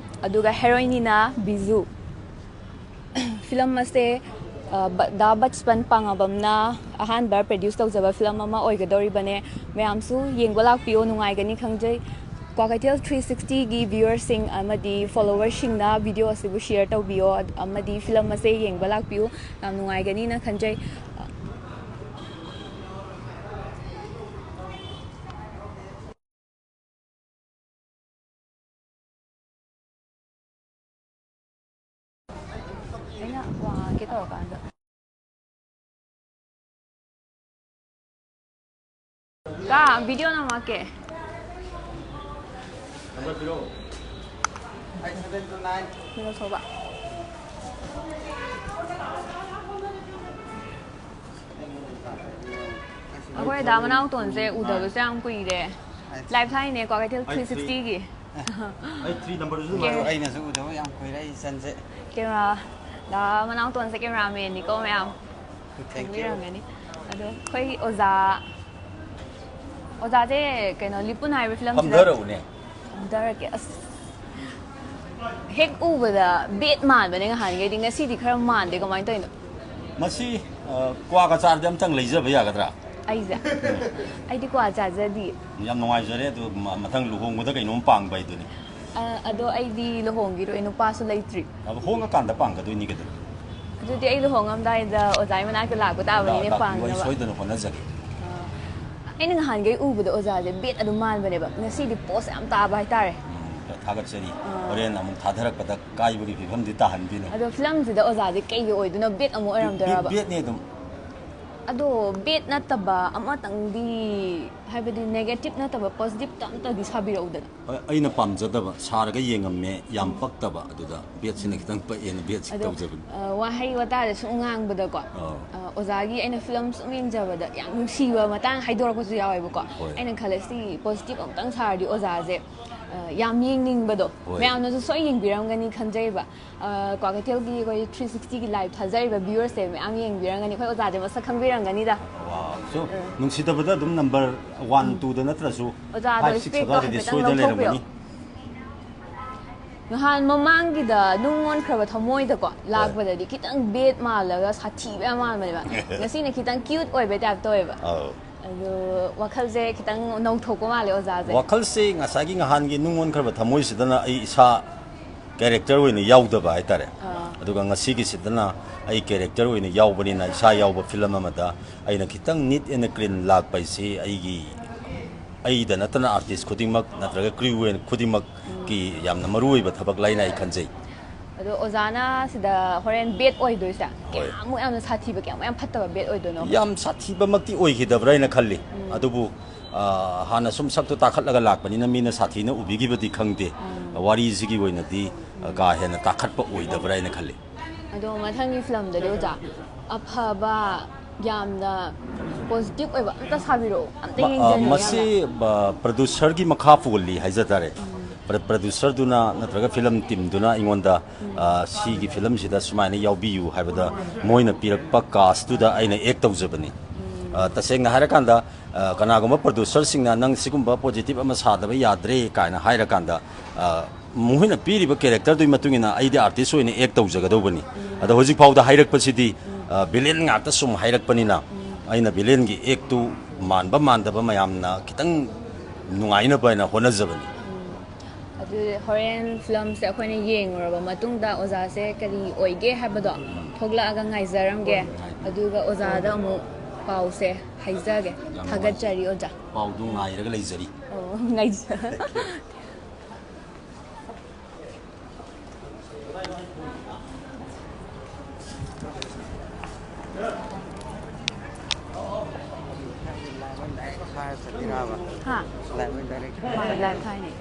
ꯑꯗꯨꯒ ꯍꯦꯔꯣꯏꯟꯅꯤꯅ ꯕꯤꯖꯨ꯫ ꯐꯤꯂꯝ ꯑꯁꯦ, ꯑ, ꯕ-, ꯗꯥ ꯕꯆꯄꯟ ꯄꯥꯉꯥꯕꯝꯅ ꯑꯍꯥꯟꯕ ꯄ꯭ꯔꯗ꯭ꯌꯨꯁ ꯇꯧꯖꯕ ꯐꯤꯂꯝ ꯑꯃ ꯑꯣꯏꯒꯗꯧꯔꯤꯕꯅꯦ꯫ ꯃꯌꯥꯝꯁꯨ ꯌꯦꯡꯕ ꯂꯥꯛꯄꯤꯌꯣ, ꯅꯨꯡꯉꯥꯏꯒꯅꯤ ꯈꯪꯖꯩ꯫ ꯀ꯭ꯋꯥꯀꯩꯊꯦꯜ ꯊ꯭ꯔꯤ ꯁꯤꯛꯁꯇꯤꯒꯤ ꯚ꯭ꯌꯨꯋꯔꯁꯤꯡ ꯑꯃꯗꯤ ꯐꯣꯂꯣꯋꯔꯁꯤꯡꯅ ꯚꯤꯗꯤꯑꯣ ꯑꯁꯤꯕꯨ ꯁꯤꯌꯔ ꯇꯧꯕꯤꯌꯣ, ꯑꯃꯗꯤ ꯐꯤꯂꯝ ꯑꯁꯦ ꯌꯦꯡꯕ ꯂꯥꯛꯄꯤꯌꯨ꯫ ꯌꯥꯝ ꯅꯨꯡꯉꯥꯏꯒꯅꯤꯅ ꯈꯟꯖꯩ꯫ ꯑꯩꯅ ꯋꯥ ꯍꯥꯏꯒꯦ ꯇꯧꯔꯀꯥꯟꯗ꯫ ꯀꯥ, ꯚꯤꯗꯤꯑꯣ ꯅꯝꯃꯛꯀꯦ꯫ ꯅꯝꯕꯔ ꯄꯤꯔꯛꯑꯣ꯫ Eight seven two nine. ꯀꯩꯅꯣ ꯁꯣꯕ꯫ ꯑꯩꯈꯣꯏ ꯗꯥ ꯃꯅꯥꯎꯇꯣꯟꯁꯦ ꯎꯗꯕꯁꯦ ꯌꯥꯝ ꯀꯨꯏꯔꯦ꯫ ꯂꯥꯏꯚ ꯊꯥꯏꯅꯦ ꯀ꯭ꯋꯥꯀꯩꯊꯦꯜ ꯊ꯭ꯔꯤ ꯁꯤꯛꯁꯇꯤꯒꯤ꯫ ꯑꯩꯠ ꯊ꯭ꯔꯤ ꯅꯝꯕꯔꯗꯨꯁꯨ ꯀꯦ-, ꯅꯨꯡꯉꯥꯏꯔꯣ꯫ ꯑꯩꯅꯁꯨ ꯎꯗꯕ ꯌꯥꯝ ꯀꯨꯏꯔꯦ, ꯑꯩ ꯏꯆꯟꯁꯦ꯫ ꯀꯦꯃꯦꯔꯥ, ꯗꯥ ꯃꯅꯥꯎꯇꯣꯟꯁꯦ ꯀꯦꯃꯦꯔꯥꯃꯦꯟꯅꯤꯀꯣ ꯃꯌꯥꯝ꯫ Thank you. ꯈꯪꯕꯤꯔꯝꯒꯅꯤ꯫ ꯑꯗꯣ ꯑꯩꯈꯣꯏ ꯑꯣꯖꯥ, ꯑꯣꯖꯥꯁꯦ ꯀꯩꯅꯣ, ꯂꯤꯄꯨꯟ ꯍꯥꯏꯕ ꯐꯤꯂꯝꯁꯤꯗ ꯐꯝꯊꯔꯛꯎꯅꯦ꯫ ꯐꯝꯊꯔꯛꯀꯦ꯫ ꯑꯁ, ꯍꯦꯛ ꯎꯕꯗ ꯕꯦꯠ ꯃꯥꯟꯕꯅꯦ ꯉꯍꯥꯟꯈꯩꯗꯤ, ꯉꯁꯤꯗꯤ ꯈꯔ ꯃꯥꯟꯗꯦ, ꯀꯃꯥꯏꯅ ꯇꯧꯔꯤꯅꯣ? ꯃꯁꯤ, ꯑ, ꯀ꯭ꯋꯥꯒ ꯆꯥꯔꯗꯤ ꯑꯝꯇꯪ ꯂꯩꯖꯕ ꯌꯥꯒꯗ꯭ꯔꯥ? ꯑꯩꯁꯦ? ꯑꯩꯗꯤ ꯀ꯭ꯋꯥ ꯆꯥꯖꯗꯤꯌꯦ꯫ ꯌꯥꯝ ꯅꯨꯡꯉꯥꯏꯖꯔꯦ꯫ ꯑꯗꯨ ꯃ-, ꯃꯊꯪ ꯂꯨꯍꯣꯡꯕꯗ ꯀꯩꯅꯣꯝ ꯄꯥꯡꯕ ꯍꯥꯏꯗꯨꯅꯤ꯫ ꯑ, ꯑꯗꯣ ꯑꯩꯗꯤ ꯂꯨꯍꯣꯡꯈꯤꯔꯣꯏ, ꯅꯨꯄꯥꯁꯨ ꯂꯩꯇ꯭ꯔꯤ꯫ ꯑꯗꯣ ꯍꯣꯡꯉꯀꯥꯟꯗ ꯄꯥꯡꯒꯗꯣꯏꯅꯤ ꯀꯩꯗꯧꯔꯒꯦ? ꯑꯗꯨꯗꯤ ꯑꯩ ꯂꯨꯍꯣꯡꯉꯝꯗꯥꯏꯗ ꯑꯣꯖꯥꯒꯤ ꯃꯅꯥꯛꯇ ꯂꯥꯛꯄ ꯇꯥꯕꯅꯤꯅꯦ, ꯂꯥꯛ-, ꯂꯥꯛꯄꯤꯌꯨ, ꯑꯩ ꯄꯥꯡꯅꯕ꯫ ꯁꯣꯏꯗꯅ ꯍꯣꯠꯅꯖꯒꯦ꯫ ꯑ, ꯑꯩꯅ ꯉꯍꯥꯟꯈꯩ ꯎꯕꯗ ꯑꯣꯖꯥꯁꯦ ꯕꯦꯠ ꯑꯗꯨꯝ ꯃꯥꯟꯕꯅꯦꯕ, ꯉꯁꯤꯗꯤ ꯄꯣꯁ ꯌꯥꯝ ꯇꯥꯕ ꯍꯥꯏꯇꯥꯔꯦ꯫ ꯎꯝ, ꯊꯥꯒꯠꯆꯔꯤ꯫ ꯑ꯫ ꯍꯣꯔꯦꯟ ꯑꯃꯨꯛ ꯊꯥꯗꯔꯛꯄꯗ ꯀꯥꯏꯕꯒꯤ ꯐꯤꯕꯝꯗꯤ ꯇꯥꯍꯟꯕꯤꯅꯨ꯫ ꯑꯗꯣ ꯐꯤꯂꯝꯁꯤꯗ ꯑꯣꯖꯥꯁꯦ ꯀꯩꯒꯤ ꯑꯣꯏꯗꯣꯏꯅꯣ? ꯕꯦꯠ ꯑꯃꯨꯛ ꯕꯦꯠ, ꯑꯣꯏꯔꯝꯗꯣꯏꯔꯕ? ꯕꯦꯠꯅꯦ ꯑꯗꯨꯝ꯫ ꯑꯗꯣ ꯕꯦꯠ ꯅꯠꯇꯕ ꯑꯃꯇꯪꯗꯤ, ꯍꯥꯏꯕꯗꯤ ꯅꯦꯒꯦꯇꯤꯞ ꯅꯠꯇꯕ, ꯄꯣꯖꯤꯇꯤꯞꯇ ꯑꯝꯇꯗꯤ ꯁꯥꯕꯤꯔꯛꯎꯗꯅ꯫ ꯍꯣꯏ, ꯑꯩꯅ ꯄꯥꯝꯖꯗꯕ, ꯁꯥꯔꯒ ꯌꯦꯡꯉꯝꯃꯦ, ꯌꯥꯝ ꯄꯛꯇꯕ, ꯑꯗꯨꯗ ꯕꯦꯠꯁꯤꯅ ꯈꯤꯇꯪ ꯄꯛꯑꯦꯅ ꯕꯦꯠꯁꯤ ꯑꯗꯣ, ꯇꯧꯖꯕꯅꯤ꯫ ꯑ, ꯋꯥꯍꯩ ꯋꯥꯇꯥꯗ ꯁꯨꯝ ꯉꯥꯡꯕꯗꯀꯣ, ꯑꯥꯎ꯫ ꯑ, ꯑꯣꯖꯥꯒꯤ ꯑꯩꯅ ꯐꯤꯂꯝ ꯁꯨꯝ ꯌꯦꯡꯖꯕꯗ ꯌꯥꯝ ꯅꯨꯡꯁꯤꯕ ꯃꯇꯥꯡ ꯍꯥꯏꯗꯣꯔꯛꯄꯁꯨ ꯌꯥꯎꯋꯦꯕꯀꯣ꯫ ꯍꯣꯏ꯫ ꯑꯩꯅ ꯈꯜꯂꯦ ꯁꯤ ꯄꯣꯖꯤꯇꯤꯞ ꯑꯃꯨꯛꯇꯪ ꯁꯥꯔꯗꯤ ꯑꯣꯖꯥꯁꯦ, ꯑ, ꯌꯥꯝ ꯌꯦꯡꯅꯤꯡꯕꯗꯣ꯫ ꯍꯣꯏ꯫ ꯃꯌꯥꯝꯅꯁꯨ ꯁꯣꯏ ꯌꯦꯡꯕꯤꯔꯝꯒꯅꯤ ꯈꯟꯖꯩꯕ꯫ ꯑ, ꯀ꯭ꯋꯥꯀꯩꯊꯦꯜꯒꯤ ꯑꯩꯈꯣꯏ ꯊ꯭ꯔꯤ ꯁꯤꯛꯁꯇꯤꯒꯤ ꯂꯥꯏꯚ ꯊꯥꯖꯔꯤꯕ ꯚ꯭ꯌꯨꯋꯔꯁꯦ ꯃꯌꯥꯝ ꯌꯦꯡꯕꯤꯔꯝꯒꯅꯤ꯫ ꯑꯩꯈꯣꯏ ꯑꯣꯖꯥꯁꯦ ꯃꯁꯛ ꯈꯪꯕꯤꯔꯝꯒꯅꯤꯗ꯫ ꯋꯥꯎ, ꯅꯨꯡꯁꯤꯗꯕꯗ ꯑꯗꯨꯝ ꯅꯝꯕꯔ ꯋꯥꯟ, ꯇꯨꯗ ꯅꯠꯇ꯭ꯔꯁꯨ ꯑꯣꯖꯥꯗꯣ ꯐꯥꯏꯚ, ꯁꯤꯛꯁ ꯏꯁꯄꯦꯛꯇꯣ ꯑꯗꯨꯋꯥꯏꯗꯗꯤ ꯍꯥꯏꯐꯦꯠꯇꯪ ꯁꯣꯏꯗꯅ ꯂꯧꯊꯣꯛꯄꯤꯌꯣ꯫ ꯂꯩꯔꯝꯒꯅꯤ꯫ ꯅꯍꯥꯟ ꯃꯃꯥꯡꯒꯤꯗ ꯅꯨꯡ ꯑꯣꯟꯈ꯭ꯔꯕ ꯊꯃꯣꯏꯗꯀꯣ ꯍꯣꯏ꯫ ꯂꯥꯛꯄꯗꯗꯤ ꯈꯤꯇꯪ ꯕꯦꯠ ꯃꯥꯜꯂꯒ ꯁꯥꯊꯤꯕ ꯌꯥꯝ ꯃꯥꯟꯕꯅꯦꯕ꯫ ꯉꯁꯤꯅ ꯈꯤꯇꯪ ꯀ꯭ꯌꯨꯠ ꯑꯣꯏꯕ ꯇꯥꯏꯞ ꯇꯧꯋꯦꯕ꯫ ꯑꯧ꯫ ꯑꯗꯣ ꯋꯥꯈꯜꯁꯦ ꯈꯤꯇꯪ ꯅꯧꯊꯣꯛꯄ ꯃꯥꯜꯂꯦ ꯑꯣꯖꯥꯁꯦ꯫ ꯋꯥꯈꯜꯁꯦ ꯉꯁꯥꯏꯒꯤ ꯅꯍꯥꯟꯒꯤ ꯅꯨꯡ ꯑꯣꯟꯈ꯭ꯔꯕ ꯊꯃꯣꯏꯁꯤꯗꯅ ꯑꯩ ꯏꯁꯥ ꯀꯦꯔꯦꯛꯇꯔ ꯑꯣꯏꯅ ꯌꯥꯎꯗꯕ ꯍꯥꯏꯇꯥꯔꯦ꯫ ꯑꯥ꯫ ꯑꯗꯨꯒ ꯉꯁꯤꯒꯤꯁꯤꯗꯅ ꯑꯩ ꯀꯦꯔꯦꯛꯇꯔ ꯑꯣꯏꯅ ꯌꯥꯎꯕꯅꯤꯅ ꯏꯁꯥ ꯌꯥꯎꯕ ꯐꯤꯂꯝ ꯑꯃꯗ ꯑꯩꯅ ꯈꯤꯇꯪ neat and clean ꯂꯥꯛꯄ ꯍꯥꯏꯁꯤ ꯑꯩꯒꯤ, ꯑꯩꯗ ꯅꯠꯇꯅ ꯑꯥꯔꯇꯤꯁ ꯈꯨꯗꯤꯡꯃꯛ ꯅꯠꯇ꯭ꯔꯒ ꯀ꯭ꯔꯤꯌꯨ ꯈꯨꯗꯤꯡꯃꯛꯀꯤ ꯌꯥꯝꯅ ꯃꯔꯨꯑꯣꯏꯕ ꯊꯕꯛ ꯂꯩꯅ ꯑꯩ ꯈꯟꯖꯩ꯫ ꯑꯗꯣ ꯑꯣꯖꯥꯅ ꯁꯤꯗ ꯍꯣꯔꯦꯟ ꯕꯦꯠ ꯑꯣꯏꯗꯣꯏꯁꯦ ꯍꯣꯏ꯫ ꯀꯌꯥꯃꯨꯛ ꯌꯥꯝꯅ ꯁꯥꯊꯤꯕ, ꯀꯌꯥꯃꯨꯛ ꯌꯥꯝ ꯐꯠꯇꯕ ꯕꯦꯠ ꯑꯣꯏꯗꯣꯏꯅꯣ? ꯌꯥꯝ ꯁꯥꯊꯤꯕꯃꯛꯇꯤ ꯑꯣꯏꯈꯤꯗꯕ꯭ꯔꯥ ꯍꯥꯏꯅ ꯈꯜꯂꯤ꯫ ꯎꯝ꯫ ꯑꯗꯨꯕꯨ, ꯑ, ꯍꯥꯟꯅ ꯁꯨꯝ ꯁꯛꯇꯣ ꯇꯥꯈꯠꯂꯒ ꯂꯥꯛꯄꯅꯤꯅ ꯃꯤꯅ ꯁꯥꯊꯤꯅ ꯎꯕꯤꯈꯤꯕꯗꯤ ꯈꯪꯗꯦ꯫ ꯎꯝ꯫ ꯋꯥꯔꯤꯁꯤꯒꯤ ꯑꯣꯏꯅꯗꯤ, ꯑ, ꯀꯥ ꯍꯦꯟꯅ ꯇꯥꯈꯠꯄ ꯑꯣꯏꯗꯕ꯭ꯔꯥ ꯍꯥꯏꯅ ꯈꯜꯂꯤ꯫ ꯑꯗꯣ ꯃꯊꯪꯒꯤ ꯐꯤꯂꯝꯗꯗꯤ ꯑꯣꯖꯥ ꯑꯐꯕ, ꯌꯥꯝꯅ ꯄꯣꯖꯤꯇꯤꯚ ꯑꯣꯏꯕ ꯑꯝꯇ ꯁꯥꯕꯤꯔꯛꯑꯣ, ꯑꯝꯇ ꯃ-, ꯑ, ꯌꯦꯡꯖꯅꯤꯡꯉꯦ ꯃꯁꯤ, ꯌꯥꯝꯅ꯫ ꯑ, ꯄ꯭ꯔꯗ꯭ꯌꯨꯁꯔꯒꯤ ꯃꯈꯥ ꯄꯣꯜꯂꯤ ꯍꯥꯏꯖ ꯇꯥꯔꯦ꯫ ꯎꯝ꯫ ꯄ꯭ꯔ-, ꯄ꯭ꯔꯗ꯭ꯌꯨꯁꯔꯗꯨꯅ ꯅꯠꯇ꯭ꯔꯒ ꯐꯤꯂꯝ ꯇꯤꯝꯗꯨꯅ ꯑꯩꯉꯣꯟꯗ, ꯎꯝ꯫ ꯑ, ꯁꯤꯒꯤ ꯐꯤꯂꯝꯁꯤꯗ ꯁꯨꯃꯥꯏꯅ ꯌꯥꯎꯕꯤꯌꯨ ꯍꯥꯏꯕꯗ ꯃꯣꯏꯅ ꯄꯤꯔꯛꯄ ꯀꯥꯁꯇꯨꯗ ꯑꯩꯅ ꯑꯦꯛ ꯇꯧꯖꯕꯅꯤ꯫ ꯎꯝ꯫ ꯑ, ꯇꯁꯦꯡꯅ ꯍꯥꯏꯔꯀꯥꯟꯗ, ꯑ, ꯀꯅꯥꯒꯨꯝꯕ ꯄ꯭ꯔꯗ꯭ꯌꯨꯁꯔꯁꯤꯡꯅ "ꯅꯪ ꯁꯤꯒꯨꯝꯕ ꯄꯣꯖꯤꯇꯤꯚ ꯑꯃ ꯁꯥꯗꯕ ꯌꯥꯗ꯭ꯔꯦ" ꯀꯥꯏꯅ ꯍꯥꯏꯔꯀꯥꯟꯗ, ꯑ, ꯃꯈꯣꯏꯅ ꯄꯤꯔꯤꯕ ꯀꯦꯔꯦꯛꯇꯔꯗꯨꯒꯤ ꯃꯇꯨꯡ ꯏꯟꯅ ꯑꯩꯗꯤ ꯑꯥꯔꯇꯤꯁ ꯑꯣꯏꯅ ꯑꯦꯛ ꯇꯧꯖꯒꯗꯧꯕꯅꯤ꯫ ꯎꯝ꯫ ꯑꯗꯣ ꯍꯧꯖꯤꯛ ꯐꯥꯎꯗ ꯍꯥꯏꯔꯛꯄꯁꯤꯗꯤ, ꯎꯝ꯫ ꯑ, ꯚꯤꯂꯦꯟ ꯉꯥꯛꯇ ꯁꯨꯝ ꯍꯥꯏꯔꯛꯄꯅꯤꯅ ꯎꯝ꯫ ꯑꯩꯅ ꯚꯤꯂꯦꯟꯒꯤ ꯑꯦꯛꯇꯨ ꯃꯥꯟꯕ ꯃꯥꯟꯗꯕ ꯃꯌꯥꯝꯅ ꯈꯤꯇꯪ ꯅꯨꯡꯉꯥꯏꯅꯕ ꯍꯥꯏꯅ ꯍꯣꯠꯅꯖꯕꯅꯤ꯫ ꯎꯝ꯫ ꯑꯗꯨꯗꯤ ꯍꯣꯔꯦꯟ ꯐꯤꯂꯝꯁꯦ ꯑꯩꯈꯣꯏꯅ ꯌꯦꯡꯉꯨꯔꯕ ꯃꯇꯨꯡꯗ ꯑꯣꯖꯥꯁꯦ ꯀꯔꯤ ꯑꯣꯏꯒꯦ ꯍꯥꯏꯕꯗꯣ ꯎꯝ꯫ ꯊꯣꯛꯂꯛꯑꯒ ꯉꯥꯏꯖꯔꯝꯒꯦ꯫ ꯍꯣꯏ, ꯍꯣꯏ꯫ ꯑꯗꯨꯒ ꯑꯣꯖꯥꯗ ꯑꯃꯨꯛ ꯄꯥꯎꯁꯦ ꯍꯥꯏꯖꯒꯦ꯫ ꯌꯥꯝ ꯅꯨꯡꯉꯥꯏꯖꯔꯦ꯫ ꯊꯥꯒꯠꯆꯔꯤ ꯑꯣꯖꯥ꯫ ꯄꯥꯎꯗꯨ ꯉꯥꯏꯔꯒ ꯂꯩꯖꯔꯤ꯫ ꯑꯣ, ꯉꯥꯏꯖ-, ꯍꯥ? ꯃꯥꯅꯦ, live ꯊꯥꯏꯅꯦ꯫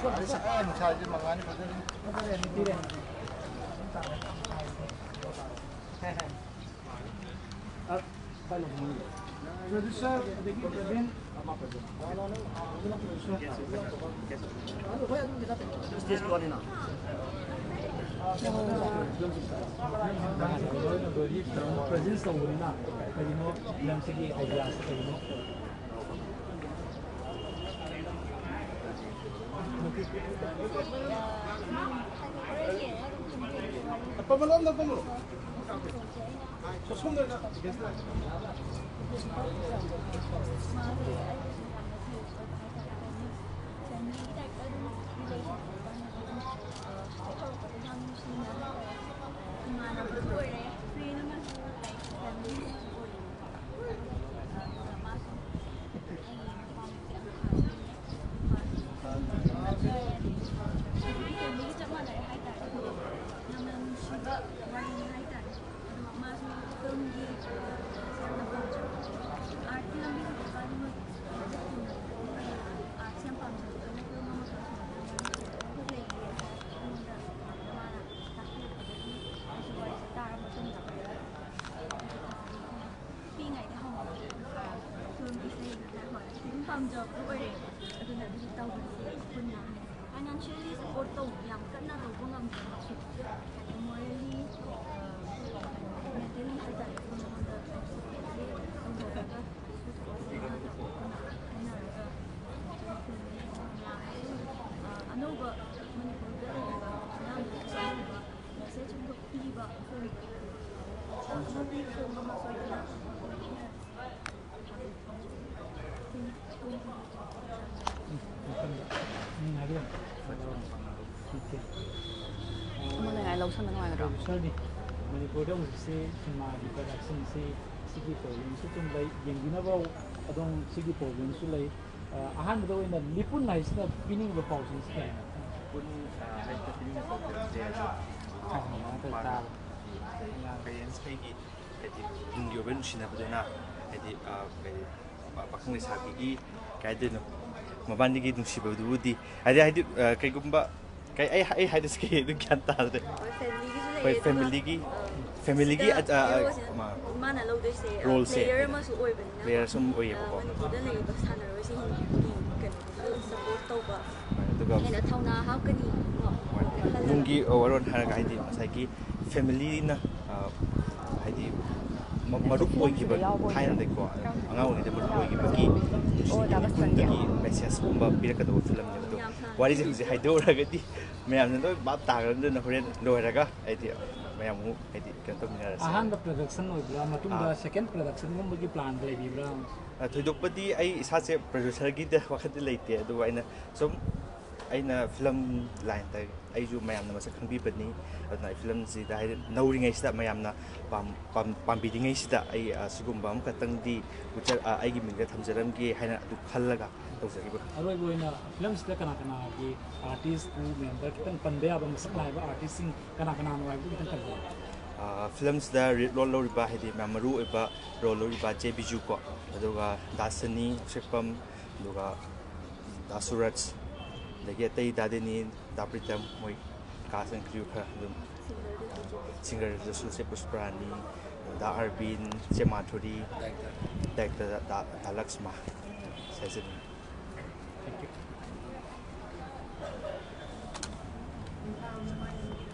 ꯉꯁꯥꯏꯁꯦ ꯃꯉꯥꯅꯤ ꯐꯖꯔꯦ꯫ Producer, ꯑꯗꯒꯤ Kevin, ꯁ꯭ꯇꯦꯖꯀꯤ ꯋꯥꯅꯤꯅ꯫ ꯄ꯭ꯔꯖꯦꯟꯁ ꯇꯧꯕꯅꯤꯅ ꯀꯔꯤꯅꯣ ꯐꯤꯂꯝꯁꯤꯒꯤ ꯑꯥꯏꯗꯤꯌꯥꯁꯤ ꯀꯔꯤꯅꯣ? ꯄꯥꯃꯜꯂꯣꯝꯗ ꯄꯥꯃꯜꯂꯣ꯫ ꯁꯣꯝꯗ ꯒꯦꯁ ꯂꯥꯛꯑꯦ꯫ ꯌꯥꯝꯅ ꯅꯨꯡꯁꯤꯕ ꯋꯥꯔꯤ ꯍꯥꯏꯇꯥꯔꯦ꯫ ꯑꯗꯣ ꯃꯥꯁꯨ ꯐꯤꯂꯝꯒꯤ ꯌꯥꯝꯅ ꯄꯥꯝꯖꯕ, ꯑꯥꯔꯠꯀꯤ ꯂꯝꯕꯤ ꯍꯧꯖꯤꯛꯀꯥꯟꯗꯤ ꯃꯣꯏ ꯑꯥꯔꯠꯁꯦ ꯌꯥꯝ ꯄꯥꯝꯖꯕ, ꯑꯗꯨꯅ ꯐꯤꯂꯝ ꯑꯃ ꯇꯧꯊꯣꯛꯅꯕ ꯃꯥꯅ ꯂꯩꯌꯦ꯫ ꯑꯩꯉꯣꯟꯗ ꯃꯥꯅ ꯇꯥꯛꯄꯤꯔꯛꯄꯗꯒꯤ ꯑꯩꯁꯨ ꯋꯥꯔꯤꯁꯦ ꯇꯥꯔ ꯃꯇꯨꯡꯗ ꯄꯤꯛꯏꯉꯩꯗ ꯍꯧꯅ, ꯑ, ꯐꯤꯂꯝ ꯏꯁꯩ ꯍꯣꯏ ꯑꯗꯨꯝ ꯄꯥꯝꯖꯕꯗꯣ ꯑꯣꯏꯔꯛꯑꯦꯕ꯫ ꯑꯗꯨꯅ ꯑꯗꯨꯝ ꯇꯧꯕꯁꯦ ꯄꯨꯟꯅ ꯍꯥꯏꯗꯤ ꯐꯥꯏꯅꯥꯟꯁꯤꯌꯦꯜꯂꯤ ꯁꯄꯣꯔꯠ ꯇꯧꯕ ꯌꯥꯝ ꯀꯟꯅ ꯇꯧꯕ ꯉꯝꯗ꯭ꯔꯒꯁꯨ ꯃꯣꯔꯦꯜꯂꯤ, ꯃꯦꯟꯇꯦꯜꯂꯤ ꯍꯥꯏꯇꯥꯔꯦ, ꯑꯩꯈꯣꯏ ꯃꯉꯣꯟꯗ ꯇꯧꯖꯔꯒ ꯄꯨꯊꯣꯛꯑꯒ ꯄꯨꯟꯅ ꯍꯥꯏꯅꯔꯒ ꯑꯅꯧꯕ ꯃꯅꯤꯄꯨꯔꯗ ꯂꯩꯔꯤꯕ ꯑꯉꯥꯡꯁꯤꯡꯁꯨ ꯑꯅꯧꯕ ꯃꯦꯁꯦꯖ ꯑꯃꯈꯛ ꯄꯤꯕ ꯐꯤꯂꯝ ꯑꯃꯗꯤ ꯐꯤꯂꯝ ꯑꯃ ꯁꯣꯏꯗꯅ ꯎꯝ, ꯍꯥꯏꯕꯤꯌꯨ꯫ ꯑꯃ ꯂꯩꯉꯥꯏ ꯂꯧꯁꯟꯕ ꯅꯨꯡꯉꯥꯏꯒꯗ꯭ꯔꯣ? ꯄ꯭ꯔꯣꯗ꯭ꯌꯨꯁꯔꯅꯤ꯫ ꯃꯅꯤꯄꯨꯔꯗ ꯍꯧꯖꯤꯛꯁꯦ ꯁꯤꯅꯦꯃꯥꯒꯤ ꯄ꯭ꯔꯗꯛꯁꯟꯁꯤ ꯁꯤꯒꯤ ꯄ꯭ꯔꯣꯕ꯭ꯂꯦꯝꯁꯤ ꯑꯗꯨꯝ ꯂꯩ꯫ ꯌꯦꯡꯕꯤꯅꯕ ꯑꯗꯨꯝ ꯁꯤꯒꯤ ꯄ꯭ꯔꯣꯕ꯭ꯂꯦꯝꯁꯨ ꯂꯩ꯫ ꯑ, ꯑꯍꯥꯟꯕꯗ ꯑꯣꯏꯅ ꯂꯤꯄꯨꯟ ꯍꯥꯏꯁꯤꯅ ꯄꯤꯅꯤꯡꯕ ꯄꯥꯎꯖꯦꯜꯁꯤ ꯀꯩꯅꯣ? ꯂꯤꯄꯨꯟ, ꯑ, ꯍꯥꯏꯁꯤꯅ ꯄꯤꯅꯤꯡꯕ ꯄꯥꯎꯖꯦꯜꯁꯦ, ꯑ, ꯑ, ꯃꯃꯥ ꯃꯄꯥꯅ ꯇꯥꯕ꯫ ꯄꯦꯔꯦꯟꯁꯈꯩꯒꯤ ꯍꯥꯏꯗꯤ ꯅꯨꯡꯒꯤ ꯑꯣꯏꯕ ꯅꯨꯡꯁꯤꯅꯕꯗꯨꯅ ꯍꯥꯏꯗꯤ, ꯑ, ꯀꯩ, ꯄꯥꯈꯪ ꯂꯩꯁꯥꯕꯤꯒꯤ ꯀꯩ ꯍꯥꯏꯗꯣꯏꯅꯣ, ꯃꯕꯥꯅꯤꯒꯤ ꯅꯨꯡꯁꯤꯕꯗꯨꯕꯨꯗꯤ ꯍꯥꯏꯗꯤ ꯍꯥꯏꯗꯤ ꯑ, ꯀꯩꯒꯨꯝꯕ ꯀꯩ ꯑꯩ ꯑꯩ ꯍꯥꯏꯗꯣꯏꯁꯦ ꯀꯩ ꯑꯗꯨꯝ ꯒ꯭ꯌꯥꯟ ꯇꯥꯗ꯭ꯔꯦ꯫ ꯍꯣꯏ, ꯐꯦꯃꯤꯂꯤꯒꯤꯁꯨ ꯂꯩꯔꯦ꯫ ꯍꯣꯏ, ꯑꯗꯨꯒ, ꯐꯦꯃꯤꯂꯤꯒꯤ ꯑ, ꯐꯦꯃꯤꯂꯤꯒꯤ ꯁꯤꯗ ꯑ, ꯑ, ꯍꯤꯔꯣꯁꯤꯅ ꯃꯥ- ꯃꯥꯅ ꯂꯧꯗꯣꯏꯁꯦ ꯔꯣꯜꯁꯦ ꯄ꯭ꯂꯦꯌꯔ ꯍꯥꯏꯗꯤ ꯑꯃꯁꯨ ꯑꯣꯏꯕꯅꯤꯅ ꯄ꯭ꯂꯦꯌꯔꯁꯨ ꯑꯃ ꯑ, ꯑꯣꯏꯌꯦꯕꯀꯣ꯫ ꯃꯅꯤꯄꯨꯔꯗ ꯂꯩꯔꯤꯕ ꯁꯥꯟꯅꯔꯣꯏꯁꯤꯡꯒꯤ ꯀꯩꯅꯣꯗꯨꯁꯨ ꯁꯄꯣꯔꯠ ꯇꯧꯕ ꯍꯣꯏ, ꯑꯗꯨꯒ ꯍꯦꯟꯅ ꯊꯧꯅꯥ ꯍꯥꯞꯀꯅꯤ ꯀꯣ꯫ ꯍꯣꯏ, ꯅꯨꯡꯒꯤ ꯋꯥꯔꯣꯜ ꯍꯥꯏꯔꯒ ꯍꯥꯏꯗꯤ ꯉꯁꯥꯏꯒꯤ ꯐꯦꯃꯤꯂꯤꯅ ꯑ, ꯍꯥꯏꯗꯤ ꯃ- ꯃꯔꯨꯞ ꯑꯣꯏꯈꯤꯕ ꯊꯥꯏꯅꯗꯒꯤꯀꯣ ꯑꯉꯥꯡ ꯑꯣꯏꯔꯤꯉꯩꯗ ꯃꯔꯨꯞ ꯑꯣꯏꯈꯤꯕꯒꯤ ꯅꯨꯡꯁꯤꯅꯕꯒꯤ ꯒꯨꯟꯗꯒꯤ ꯃꯦꯁꯦꯖꯀꯨꯝꯕ ꯄꯤꯔꯛꯀꯗꯧꯕ ꯐꯤꯂꯝꯅꯦꯕ ꯑꯗꯣ꯫ ꯋꯥꯔꯤꯁꯦ ꯍꯧꯖꯤꯛ ꯍꯥꯏꯗꯣꯛꯎꯔꯒꯗꯤ ꯃꯌꯥꯝꯅ ꯂꯣꯏ ꯚꯥꯞ ꯇꯥꯈ꯭ꯔꯅꯤ꯫ ꯑꯗꯨꯅ ꯍꯣꯔꯦꯟ ꯂꯣꯏꯔꯒ ꯍꯥꯏꯗꯤ ꯃꯌꯥꯝ ꯑꯃꯨꯛ ꯍꯥꯏꯗꯤ ꯀꯩꯅꯣ ꯇꯧꯃꯤꯟꯅꯔꯁꯦ꯫ ꯑꯍꯥꯟꯕ ꯄ꯭ꯔꯗꯛꯁꯟ ꯑꯣꯏꯕ꯭ꯔꯥ, ꯃꯇꯨꯡꯗ ꯑꯥ꯫ ꯁꯦꯀꯦꯟ ꯄ꯭ꯔꯗꯛꯁꯟꯒꯨꯝꯕꯒꯤ ꯄ꯭ꯂꯥꯟ ꯂꯩꯕꯤꯕ꯭ꯔꯥ? ꯑ, ꯊꯣꯏꯗꯣꯛꯄꯗꯤ ꯑꯩ ꯏꯁꯥꯁꯦ ꯄ꯭ꯔꯗ꯭ꯌꯨꯁꯔꯒꯤꯗ ꯋꯥꯈꯜꯗꯤ ꯂꯩꯇꯦ, ꯑꯗꯨꯕꯨ ꯑꯩꯅ ꯁꯨꯝ ꯑꯩꯅ ꯐꯤꯂꯝ ꯂꯥꯏꯟꯗ ꯑꯩꯁꯨ ꯃꯌꯥꯝꯅ ꯃꯁꯛ ꯈꯪꯕꯤꯕꯅꯤ꯫ ꯑꯗꯨꯅ ꯑꯩ ꯐꯤꯂꯝꯁꯤꯗ ꯍꯥꯏꯗꯤ ꯅꯧꯔꯤꯉꯩꯁꯤꯗ ꯃꯌꯥꯝꯅ ꯄꯥꯝ- ꯄꯥꯝ- ꯄꯥꯝꯕꯤꯔꯤꯉꯩꯁꯤꯗ ꯑꯩ ꯑ, ꯁꯤꯒꯨꯝꯕ ꯑꯃꯈꯛꯇꯪꯗꯤ ꯄꯨꯛꯆ- ꯑ, ꯑꯩꯒꯤ ꯃꯤꯡꯗ ꯊꯝꯖꯔꯝꯒꯦ ꯍꯥꯏꯅ ꯑꯗꯨ ꯈꯜꯂꯒ ꯇꯧꯖꯈꯤꯕ꯫ ꯑꯔꯣꯏꯕ ꯑꯣꯏꯅ ꯐꯤꯂꯝꯁꯤꯗ ꯀꯅꯥ ꯀꯅꯥꯒꯤ ꯑꯥꯔꯇꯤꯁ, ꯀ꯭ꯔꯨ ꯃꯦꯝꯕꯔ ꯈꯤꯇꯪ ꯄꯟꯕ ꯌꯥꯕ ꯃꯁꯛ ꯅꯥꯏꯕ ꯑꯥꯔꯇꯤꯁꯁꯤꯡ ꯀꯅꯥ ꯀꯅꯥꯅꯣ ꯍꯥꯏꯕꯗꯨ ꯈꯤꯇꯪ ꯄꯟꯕꯤꯌꯨ꯫ ꯑ, ꯐꯤꯂꯝꯁꯤꯗ ꯂꯤꯗ ꯔꯣꯜ ꯂꯧꯔꯤꯕ ꯍꯥꯏꯗꯤ ꯃꯌꯥꯝ ꯃꯔꯨ ꯑꯣꯏꯕ ꯔꯣꯜ ꯂꯧꯔꯤꯕ ꯆꯦ ꯕꯤꯖꯨ ꯀꯣ, ꯑꯗꯨꯒ ꯗꯥ ꯁꯅꯤ, ꯑꯛꯁꯦꯄꯝ, ꯑꯗꯨꯒ ꯗꯥ ꯁꯨꯔꯖ, ꯑꯗꯒꯤ ꯑꯇꯩ ꯗꯥ ꯗꯦꯅꯤ, ꯗꯥ ꯄ꯭ꯔꯤꯇꯝ, ꯃꯣꯏ ꯀꯥꯁ ꯑꯦꯟ ꯀ꯭ꯔꯤꯌꯨ ꯈꯔ ꯑꯗꯨꯝ, ꯁꯤꯡꯒꯔꯗꯁꯨ ꯆꯦ ꯄꯨꯁꯄꯔꯥꯅꯤ, ꯗꯥ ꯑꯔꯕꯤꯟ, ꯆꯦ ꯃꯥꯊꯨꯔꯤ, ꯗꯥꯏꯔꯦꯛꯇꯔꯗ ꯗꯥ, ꯗꯥ ꯂꯛꯁꯃꯥ, ꯁꯤꯁꯤꯅꯤ꯫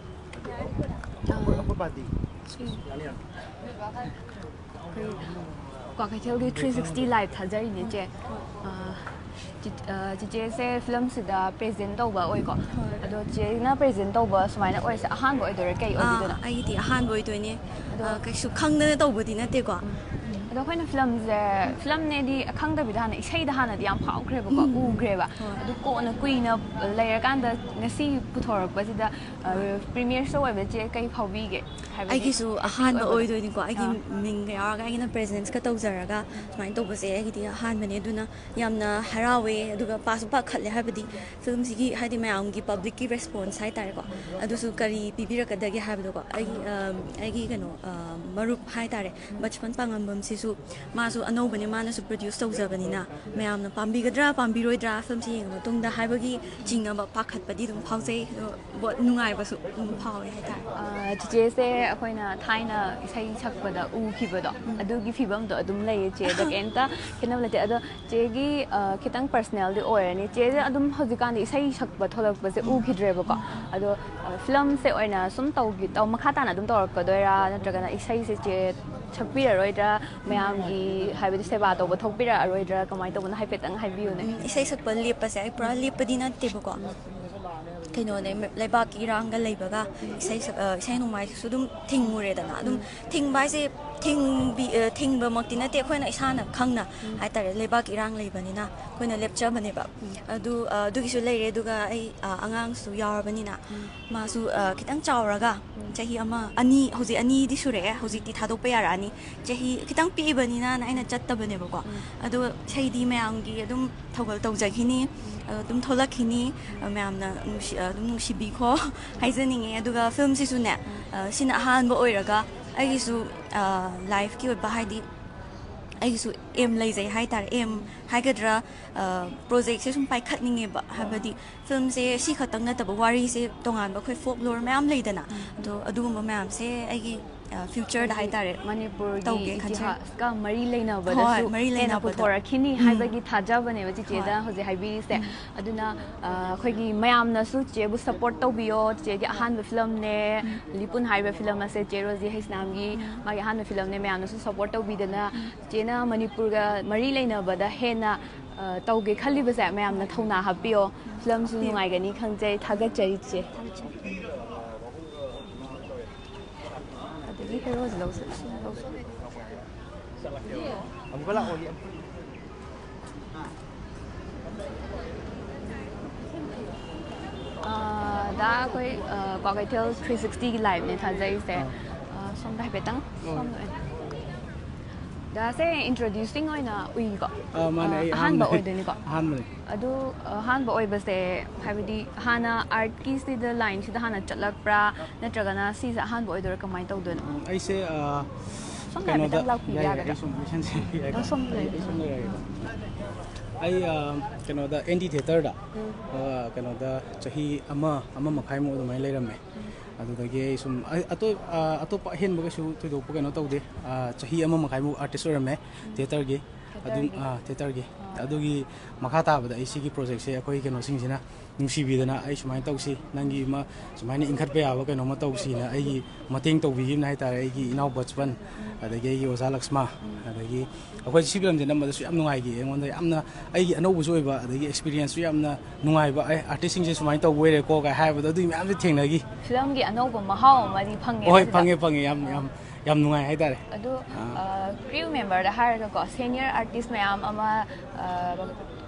ꯀ꯭ꯋꯥꯀꯩꯊꯦꯜꯒꯤ ꯊ꯭ꯔꯤ ꯁꯤꯛꯁꯇꯤ ꯂꯥꯏꯚ ꯊꯥꯖꯔꯤꯅꯦ ꯆꯦ꯫ ꯑ, ꯆꯤ- ꯑ, ꯆꯤꯆꯦꯁꯦ ꯐꯤꯂꯝꯁꯤꯗ ꯄ꯭ꯔꯦꯖꯦꯟ ꯇꯧꯕ ꯑꯣꯏꯀꯣ꯫ ꯑꯗꯣ ꯆꯤꯆꯦꯅ ꯄ꯭ꯔꯦꯖꯦꯟ ꯇꯧꯕ ꯁꯨꯃꯥꯏꯅ ꯑꯣꯏꯔꯤꯁꯦ ꯑꯍꯥꯟꯕ ꯑꯣꯏꯗꯣꯏꯔꯥ, ꯀꯩ ꯑꯣꯏꯗꯣꯏꯅꯣ? ꯑꯥ, ꯑꯩꯒꯤꯗꯤ ꯑꯍꯥꯟꯕ ꯑꯣꯏꯗꯣꯏꯅꯦ꯫ ꯑꯗꯣ ꯑꯥ, ꯀꯩꯁꯨ ꯈꯪꯗꯅ ꯇꯧꯕꯗꯤ ꯅꯠꯇꯦꯀꯣ꯫ ꯑꯗꯣ ꯑꯩꯈꯣꯏꯅ ꯐꯤꯂꯝꯁꯦ, ꯐꯤꯂꯝꯅꯦꯗꯤ ꯈꯪꯗꯕꯤꯗ ꯍꯥꯟꯅ ꯏꯁꯩꯗ ꯍꯥꯟꯅꯗꯤ ꯌꯥꯝ ꯐꯥꯎꯈ꯭ꯔꯦꯕꯀꯣ, ꯎꯈ꯭ꯔꯦꯕ꯫ ꯑꯗꯨ ꯀꯣꯟꯅ ꯀꯨꯏꯅ ꯂꯩꯔꯀꯥꯟꯗ ꯉꯁꯤ ꯄꯨꯊꯣꯔꯛꯄꯁꯤꯗ ꯄ꯭ꯔꯤꯃꯤꯌꯔ ꯁꯣ ꯑꯣꯏꯕꯁꯦ ꯀꯩ ꯐꯥꯎꯕꯤꯒꯦ? ꯍꯥꯏꯕꯗꯤ ꯑꯩꯒꯤꯁꯨ ꯍꯦꯛ ꯑꯍꯥꯟꯕ ꯑꯣꯏꯕꯗ꯫ ꯑꯣꯏꯗꯣꯏꯅꯤꯀꯣ꯫ ꯑꯩꯒꯤ ꯑꯥ꯫ ꯃꯤꯡꯒ ꯌꯥꯎꯔꯒ ꯑꯩꯒꯤꯅ ꯄ꯭ꯔꯦꯖꯦꯟꯁꯀ ꯇꯧꯖꯔꯒ ꯁꯨꯃꯥꯏꯅ ꯇꯧꯕꯁꯦ ꯑꯩꯒꯤꯗꯤ ꯑꯍꯥꯟꯕꯅꯦ꯫ ꯑꯗꯨꯅ ꯌꯥꯝꯅ ꯍꯔꯥꯎꯋꯦ, ꯑꯗꯨꯒ ꯄꯥꯁꯨ ꯄꯥꯈꯠꯂꯦ꯫ ꯍꯥꯏꯕꯗꯤ ꯐꯤꯂꯝꯁꯤꯒꯤ ꯍꯥꯏꯗꯤ ꯃꯌꯥꯝꯒꯤ ꯄꯕ꯭ꯂꯤꯛꯀꯤ ꯔꯦꯁꯄꯣꯟꯁ ꯍꯥꯏꯇꯥꯔꯦꯀꯣ, ꯑꯗꯨꯁꯨ ꯀꯔꯤ ꯄꯤꯕꯤꯔꯛꯀꯗꯒꯦ ꯍꯥꯏꯕꯗꯣꯀꯣ꯫ ꯑꯩꯒꯤ ꯑ, ꯑꯩꯒꯤ ꯀꯩꯅꯣ ꯑ, ꯃꯔꯨꯞ ꯍꯥꯏꯇꯥꯔꯦ, ꯕꯆꯄꯟ ꯄꯥꯉꯝꯕꯝꯁꯤꯁꯨ ꯁꯨ ꯃꯥꯁꯨ ꯑꯅꯧꯕꯅꯦ, ꯃꯥꯅꯁꯨ ꯄ꯭ꯔꯣꯗ꯭ꯌꯨꯁ ꯇꯧꯖꯕꯅꯤꯅ ꯃꯌꯥꯝꯅ ꯄꯥꯝꯕꯤꯒꯗ꯭ꯔꯥ ꯄꯥꯝꯕꯤꯔꯣꯏꯗ꯭ꯔꯥ ꯐꯤꯂꯝꯁꯤ ꯌꯦꯡꯉ ꯃꯇꯨꯡꯗ ꯍꯥꯏꯕꯒꯤ ꯆꯤꯡꯅꯕ ꯄꯥꯈꯠꯄꯗꯤ ꯑꯗꯨꯝ ꯐꯥꯎꯖꯩ, ꯑꯗꯣ ꯕꯣꯠ ꯅꯨꯡꯉꯥꯏꯕꯁꯨ ꯑꯗꯨꯝ ꯐꯥꯎꯋꯦ ꯍꯥꯏꯇꯥꯔꯦ꯫ ꯑ, ꯆꯤꯆꯦꯁꯦ ꯑꯩꯈꯣꯏꯅ ꯊꯥꯏꯅ ꯏꯁꯩ ꯁꯛꯄꯗ ꯎꯈꯤꯕꯗꯣ, ꯎꯝ꯫ ꯑꯗꯨꯒꯤ ꯐꯤꯕꯝꯗꯣ ꯑꯗꯨꯝ ꯂꯩꯌꯦ ꯆꯦꯗ꯫ ꯀꯩꯝꯇ ꯈꯦꯠꯅꯕ ꯂꯩꯇꯦ꯫ ꯑꯗꯣ ꯆꯦꯒꯤ, ꯑ, ꯈꯤꯇꯪ ꯄꯔꯁꯅꯦꯜꯗꯤ ꯑꯣꯏꯔꯅꯤ꯫ ꯆꯦꯁꯦ ꯑꯗꯨꯝ ꯍꯧꯖꯤꯛꯀꯥꯟꯗꯤ ꯏꯁꯩ ꯁꯛꯄ ꯊꯣꯛꯂꯛꯄꯁꯦ ꯎꯈꯤꯗ꯭ꯔꯦꯕꯀꯣ꯫ ꯑꯗꯣ, ꯑ, ꯐꯤꯂꯝꯁꯦ ꯑꯣꯏꯅ ꯁꯨꯝ ꯇꯧꯒꯤ-, ꯇꯧ-, ꯃꯈꯥ ꯇꯥꯅ ꯑꯗꯨꯝ ꯇꯧꯔꯛꯀꯗꯣꯏꯔꯥ, ꯅꯠꯇ꯭ꯔꯒꯅ ꯏꯁꯩꯁꯦ ꯆꯦ ꯁꯛꯄꯤꯔꯔꯣꯏꯗ꯭ꯔꯥ? ꯃꯌꯥꯝꯒꯤ, ꯍꯥꯏꯕꯗꯤ, ꯁꯦꯕꯥ ꯇꯧꯕ ꯊꯣꯛꯄꯤꯔꯛꯑꯔꯣꯏꯗ꯭ꯔꯥ? ꯀꯃꯥꯏꯅ ꯇꯧꯕꯅꯣ? ꯍꯥꯏꯐꯦꯠꯇꯪ ꯍꯥꯏꯕꯤꯌꯨꯅꯦ꯫ ꯎꯝ, ꯏꯁꯩ ꯁꯛꯄ ꯂꯦꯞꯄꯁꯦ ꯑꯩ ꯄꯨꯔꯥ ꯂꯦꯞꯄꯗꯤ ꯅꯠꯇꯦꯕꯀꯣ꯫ ꯀꯩꯅꯣꯅꯦ, ꯂꯩꯕꯥꯛꯀꯤ ꯏꯔꯥꯡꯒ ꯂꯩꯕꯒ ꯏꯁꯩ ꯁꯛ-, ꯑ, ꯏꯁꯩ ꯅꯣꯡꯃꯥꯏꯁꯤꯁꯨ ꯑꯗꯨꯝ ꯊꯤꯡꯉꯨꯔꯦꯗꯅ꯫ ꯑꯗꯨꯝ ꯎꯝ꯫ ꯊꯤꯡꯕ ꯍꯥꯏꯁꯦ ꯊꯤꯡꯕꯤ-, ꯑ, ꯊꯤꯡꯕꯃꯛꯇꯤ ꯅꯠꯇꯦ, ꯑꯩꯈꯣꯏꯅ ꯏꯁꯥꯅ ꯈꯪꯅ ꯎꯝ꯫ ꯍꯥꯏꯇꯥꯔꯦ, ꯂꯩꯕꯥꯛꯀꯤ ꯏꯔꯥꯡ ꯂꯩꯕꯅꯤꯅ ꯑꯩꯈꯣꯏꯅ ꯂꯦꯞꯆꯕꯅꯦꯕ꯫ ꯎꯝ꯫ ꯑꯗꯨ, ꯑ, ꯑꯗꯨꯒꯤꯁꯨ ꯂꯩꯔꯦ꯫ ꯑꯗꯨꯒ ꯑꯩ, ꯑ, ꯑꯉꯥꯡꯁꯨ ꯌꯥꯎꯔꯕꯅꯤꯅ ꯎꯝ꯫ ꯃꯥꯁꯨ, ꯑ, ꯈꯤꯇꯪ ꯆꯥꯎꯔꯒ, ꯎꯝ꯫ ꯆꯍꯤ ꯑꯃ, ꯑꯅꯤ, ꯍꯧꯖꯤꯛ ꯑꯅꯤꯗꯤ ꯁꯨꯔꯛꯑꯦ, ꯍꯧꯖꯤꯛꯇꯤ ꯊꯥꯗꯣꯛꯄ ꯌꯥꯔꯛꯑꯅꯤ꯫ ꯆꯍꯤ ꯈꯤꯇꯪ ꯄꯤꯛꯏꯕꯅꯤꯅ ꯑꯩꯅ ꯆꯠꯇꯕꯅꯦꯕꯀꯣ꯫ ꯎꯝ꯫ ꯑꯗꯣ ꯏꯁꯩꯗꯤ ꯃꯌꯥꯝꯒꯤ ꯑꯗꯨꯝ ꯊꯧꯒꯜ ꯇꯧꯖꯈꯤꯅꯤ, ꯎꯝ꯫ ꯑꯗꯨꯝ ꯊꯣꯛꯂꯛꯈꯤꯅꯤ꯫ ꯎꯝ꯫ ꯃꯌꯥꯝꯅ ꯅꯨꯡꯁꯤ-, ꯑꯗꯨꯝ ꯅꯨꯡꯁꯤꯕꯤꯈꯣ ꯍꯥꯏꯖꯅꯤꯡꯉꯦ꯫ ꯑꯗꯨꯒ ꯐꯤꯂꯝꯁꯤꯁꯨꯅꯦ, ꯎꯝ꯫ ꯑ, ꯁꯤꯅ ꯑꯍꯥꯟꯕ ꯑꯣꯏꯔꯒ ꯑꯩꯒꯤꯁꯨ, ꯑ, ꯂꯥꯏꯐꯀꯤ ꯑꯣꯏꯕ, ꯍꯥꯏꯗꯤ, ꯑꯩꯒꯤꯁꯨ ꯑꯦꯝ ꯂꯩꯖꯩ ꯍꯥꯏꯇꯥꯔꯦ꯫ ꯑꯦꯝ ꯍꯥꯏꯒꯗ꯭ꯔꯥ, ꯑ, ꯄ꯭ꯔꯣꯖꯦꯛꯁꯦ ꯁꯨꯝ ꯄꯥꯏꯈꯠꯅꯤꯡꯉꯦꯕ꯫ ꯍꯥꯏꯕꯗꯤ ꯐꯤꯂꯝꯁꯦ ꯁꯤ ꯈꯛꯇꯪ ꯅꯠꯇꯕ, ꯋꯥꯔꯤꯁꯦ ꯇꯣꯉꯥꯟꯕ ꯑꯩꯈꯣꯏ ꯐꯣꯛꯂꯣꯔ ꯃꯌꯥꯝ ꯂꯩꯗꯅ, ꯎꯝ꯫ ꯑꯗꯣ ꯑꯗꯨꯒꯨꯝꯕ ꯃꯌꯥꯝꯁꯦ ꯑꯩꯒꯤ, ꯑ, ꯐ꯭ꯌꯨꯆꯔꯗ ꯑꯩꯈꯣꯏꯒꯤ ꯍꯥꯏꯇꯥꯔꯦ, ꯃꯅꯤꯄꯨꯔꯒꯤ ꯇꯧꯒꯦ ꯈꯟꯖꯩ꯫ ꯏꯇꯤꯍꯥꯁꯀ ꯃꯔꯤ ꯂꯩꯅꯕꯗꯁꯨ ꯍꯣꯏ, ꯃꯔꯤ ꯍꯦꯟꯅ ꯂꯩꯅꯕꯗ꯫ ꯄꯨꯊꯣꯔꯛꯈꯤꯅꯤ ꯎꯝ꯫ ꯍꯥꯏꯕꯒꯤ ꯊꯥꯖꯕꯅꯦꯕ ꯆꯤꯆꯦꯗ ꯍꯣꯏ꯫ ꯍꯧꯖꯤꯛ ꯍꯥꯏꯕꯤꯔꯤꯁꯦ꯫ ꯎꯝ꯫ ꯑꯗꯨꯅ, ꯑ, ꯑꯩꯈꯣꯏꯒꯤ ꯃꯌꯥꯝꯅꯁꯨ ꯆꯤꯆꯦꯕꯨ ꯁꯞꯄꯣꯔꯠ ꯇꯧꯕꯤꯌꯣ꯫ ꯆꯤꯆꯦꯒꯤ ꯑꯍꯥꯟꯕ ꯐꯤꯂꯝꯅꯦ, ꯎꯝ꯫ ꯂꯤꯄꯨꯟ ꯍꯥꯏꯔꯤꯕ ꯐꯤꯂꯝ ꯑꯁꯦ ꯆꯦ ꯔꯣꯖꯤ ꯍꯩꯁꯅꯥꯝꯒꯤ ꯎꯝ꯫ ꯃꯥꯒꯤ ꯑꯍꯥꯟꯕ ꯐꯤꯂꯝꯅꯦ꯫ ꯃꯌꯥꯝꯅꯁꯨ ꯁꯞꯄꯣꯔꯠ ꯇꯧꯕꯤꯗꯅ ꯎꯝ꯫ ꯆꯦꯅ ꯃꯅꯤꯄꯨꯔꯒ ꯃꯔꯤ ꯂꯩꯅꯕꯗ ꯍꯦꯟꯅ, ꯑ, ꯇꯧꯒꯦ ꯈꯜꯂꯤꯕꯁꯦ ꯃꯌꯥꯝꯅ ꯊꯧꯅꯥ ꯍꯥꯞꯄꯤꯌꯣ꯫ ꯐꯤꯂꯝꯁꯨ ꯅꯨꯡꯉꯥꯏꯒꯅꯤ ꯈꯪꯖꯩ꯫ ꯊꯥꯒꯠꯆꯔꯤ ꯆꯦ꯫ ꯑꯗꯒꯤ ꯍꯦꯔꯣꯁꯨ ꯂꯧꯁꯤ-, ꯂꯧꯁꯤ-, ꯑꯃꯨꯛꯀ ꯂꯥꯛꯑꯣ꯫ ꯑ, ꯗꯥ, ꯑꯩꯈꯣꯏ, ꯑ, ꯀ꯭ꯋꯥꯀꯩꯊꯦꯜ ꯊ꯭ꯔꯤ ꯁꯤꯛꯁꯇꯤꯒꯤ ꯂꯥꯏꯞꯅꯦ ꯊꯥꯖꯔꯤꯁꯦ꯫ ꯑꯥ꯫ ꯑ, ꯁꯣꯝꯗ ꯍꯥꯏꯐꯦꯠꯇꯪ, ꯑꯣ꯫ ꯁꯣꯝꯗ ꯑꯣꯏꯅ꯫ ꯗꯥꯁꯦ ꯏꯟꯇ꯭ꯔꯣꯗ꯭ꯌꯨꯁꯤꯡ ꯑꯣꯏꯅ ꯎꯏꯀꯣ? ꯑ, ꯃꯥꯅꯦ, ꯑ, ꯑꯩ ꯑꯍꯥꯟꯕ ꯑꯍꯥꯟꯕꯅꯦ꯫ ꯑꯣꯏꯗꯣꯏꯅꯤꯀꯣ? ꯑꯍꯥꯟꯕꯅꯦ꯫ ꯑꯗꯨ, ꯑ, ꯑꯍꯥꯟꯕ ꯑꯣꯏꯕꯁꯦ, ꯍꯥꯏꯕꯗꯤ ꯍꯥꯟꯅ ꯑꯥꯔꯠꯀꯤꯁꯤꯗ, ꯂꯥꯏꯟꯁꯤꯗ ꯍꯥꯟꯅ ꯆꯠꯂꯛꯄ꯭ꯔꯥ, ꯅꯠꯇ꯭ꯔꯒꯅ ꯁꯤꯁꯦ ꯑꯍꯥꯟꯕ ꯑꯣꯏꯗꯣꯏꯔꯥ, ꯀꯃꯥꯏꯅ ꯇꯧꯗꯣꯏꯅꯣ? ꯎꯝ, ꯑꯩꯁꯦ, ꯑ, ꯁꯣꯝꯗ ꯀꯩꯅꯣꯗ ꯍꯥꯏꯐꯦꯠꯇꯪ ꯂꯥꯛꯄꯤꯕ ꯌꯥꯏ, ꯌꯥꯒꯗ꯭ꯔꯥ? ꯑꯩ ꯁꯨꯝ ꯂꯣꯏꯁꯟꯖꯔꯒꯦ꯫ ꯑ, ꯁꯣꯝꯗ ꯂꯩꯔꯦ꯫ ꯑꯩ ꯁꯨꯝ ꯂꯩꯔꯒꯦꯀꯣ꯫ ꯑꯩ, ꯑ, ꯀꯩꯅꯣꯗ ꯑꯦꯟ ꯗꯤ ꯊꯤꯌꯦꯇꯔꯗ, ꯎꯝ꯫ ꯑ, ꯀꯩꯅꯣꯗ ꯆꯍꯤ ꯑꯃ, ꯑꯃ ꯃꯈꯥꯏꯃꯨꯛ ꯑꯗꯨꯃꯥꯏꯅ ꯂꯩꯔꯝꯃꯦ꯫ ꯎꯝ꯫ ꯑꯗꯨꯗꯒꯤ ꯑꯩ ꯁꯨꯝ, ꯑ, ꯑꯇꯣꯞ-, ꯑ, ꯑꯇꯣꯞꯄ ꯑꯍꯦꯟꯕ ꯀꯩꯁꯨ ꯊꯣꯏꯗꯣꯛꯄ ꯀꯩꯅꯣ ꯇꯧꯗꯦ꯫ ꯑ, ꯆꯍꯤ ꯑꯃ ꯃꯈꯥꯏꯃꯨꯛ ꯑꯥꯔꯇꯤꯁ ꯑꯣꯏꯔꯝꯃꯦ ꯎꯝ꯫ ꯊꯤꯌꯦꯇꯔꯒꯤ꯫ ꯑꯗꯨꯝ, ꯊꯤꯌꯦꯇꯔꯒꯤ꯫ ꯑ, ꯊꯤꯌꯦꯇꯔꯒꯤ꯫ ꯑ꯫ ꯑꯗꯨꯒꯤ ꯃꯈꯥ ꯇꯥꯕꯗ ꯑꯩ ꯁꯤꯒꯤ ꯄ꯭ꯔꯣꯖꯦꯛꯁꯦ ꯑꯩꯈꯣꯏ ꯀꯩꯅꯣꯁꯤꯡꯁꯤꯅ ꯅꯨꯡꯁꯤꯕꯤꯗꯅ ꯑꯩ ꯁꯨꯃꯥꯏꯅ ꯇꯧꯁꯤ, ꯅꯪꯒꯤ ꯑꯃ ꯁꯨꯃꯥꯏꯅ ꯏꯟꯈꯠꯄ ꯌꯥꯕ ꯀꯩꯅꯣꯝꯃ ꯇꯧꯁꯤꯅ ꯑꯩꯒꯤ ꯃꯇꯦꯡ ꯇꯧꯕꯤꯈꯤꯕꯅ ꯍꯥꯏꯇꯥꯔꯦ꯫ ꯑꯩꯒꯤ ꯏꯅꯥꯎ ꯕꯆꯄꯟ, ꯑꯗꯒꯤ ꯑꯩꯒꯤ ꯑꯣꯖꯥ ꯂꯛꯁꯃꯥ, ꯑꯗꯒꯤ ꯑꯩꯈꯣꯏ ꯁꯤ ꯐꯤꯂꯝꯁꯦ ꯅꯝꯕꯗꯁꯨ ꯌꯥꯝ ꯅꯨꯡꯉꯥꯏꯈꯤ꯫ ꯑꯩꯉꯣꯟꯗ ꯌꯥꯝꯅ ꯑꯩꯒꯤ ꯑꯅꯧꯕꯁꯨ ꯑꯣꯏꯕ, ꯑꯗꯒꯤ ꯑꯦꯛꯁꯄꯤꯔꯤꯌꯦꯟꯁꯁꯨ ꯌꯥꯝꯅ ꯅꯨꯡꯉꯥꯏꯕ, "ꯑꯦ, ꯑꯥꯔꯇꯤꯁꯁꯤꯡꯁꯦ ꯁꯨꯃꯥꯏꯅ ꯇꯧꯕ ꯑꯣꯏꯔꯦꯀꯣ" ꯀꯥꯏ ꯍꯥꯏꯕꯗꯣ, ꯑꯗꯨꯒꯤ ꯃꯌꯥꯝꯁꯨ ꯊꯦꯡꯅꯈꯤ꯫ ꯐꯤꯂꯝꯒꯤ ꯑꯅꯧꯕ ꯃꯍꯥꯎ ꯑꯃꯗꯤ ꯐꯪꯉꯦ ꯍꯣꯏ, ꯁꯤꯗ꯫ ꯐꯪꯉꯦ, ꯐꯪꯉꯦ꯫ ꯌꯥꯝ, ꯌꯥꯝ, ꯌꯥꯝ ꯅꯨꯡꯉꯥꯏ ꯍꯥꯏꯇꯥꯔꯦ꯫ ꯑꯗꯣ, ꯑꯥ꯫ ꯑ, ꯀ꯭ꯔꯤꯌꯨ ꯃꯦꯝꯕꯔꯗ ꯍꯥꯏꯔꯒꯀꯣ, ꯁꯦꯅꯤꯌꯔ ꯑꯥꯔꯇꯤꯁ ꯃꯌꯥꯝ ꯑꯃ, ꯑ,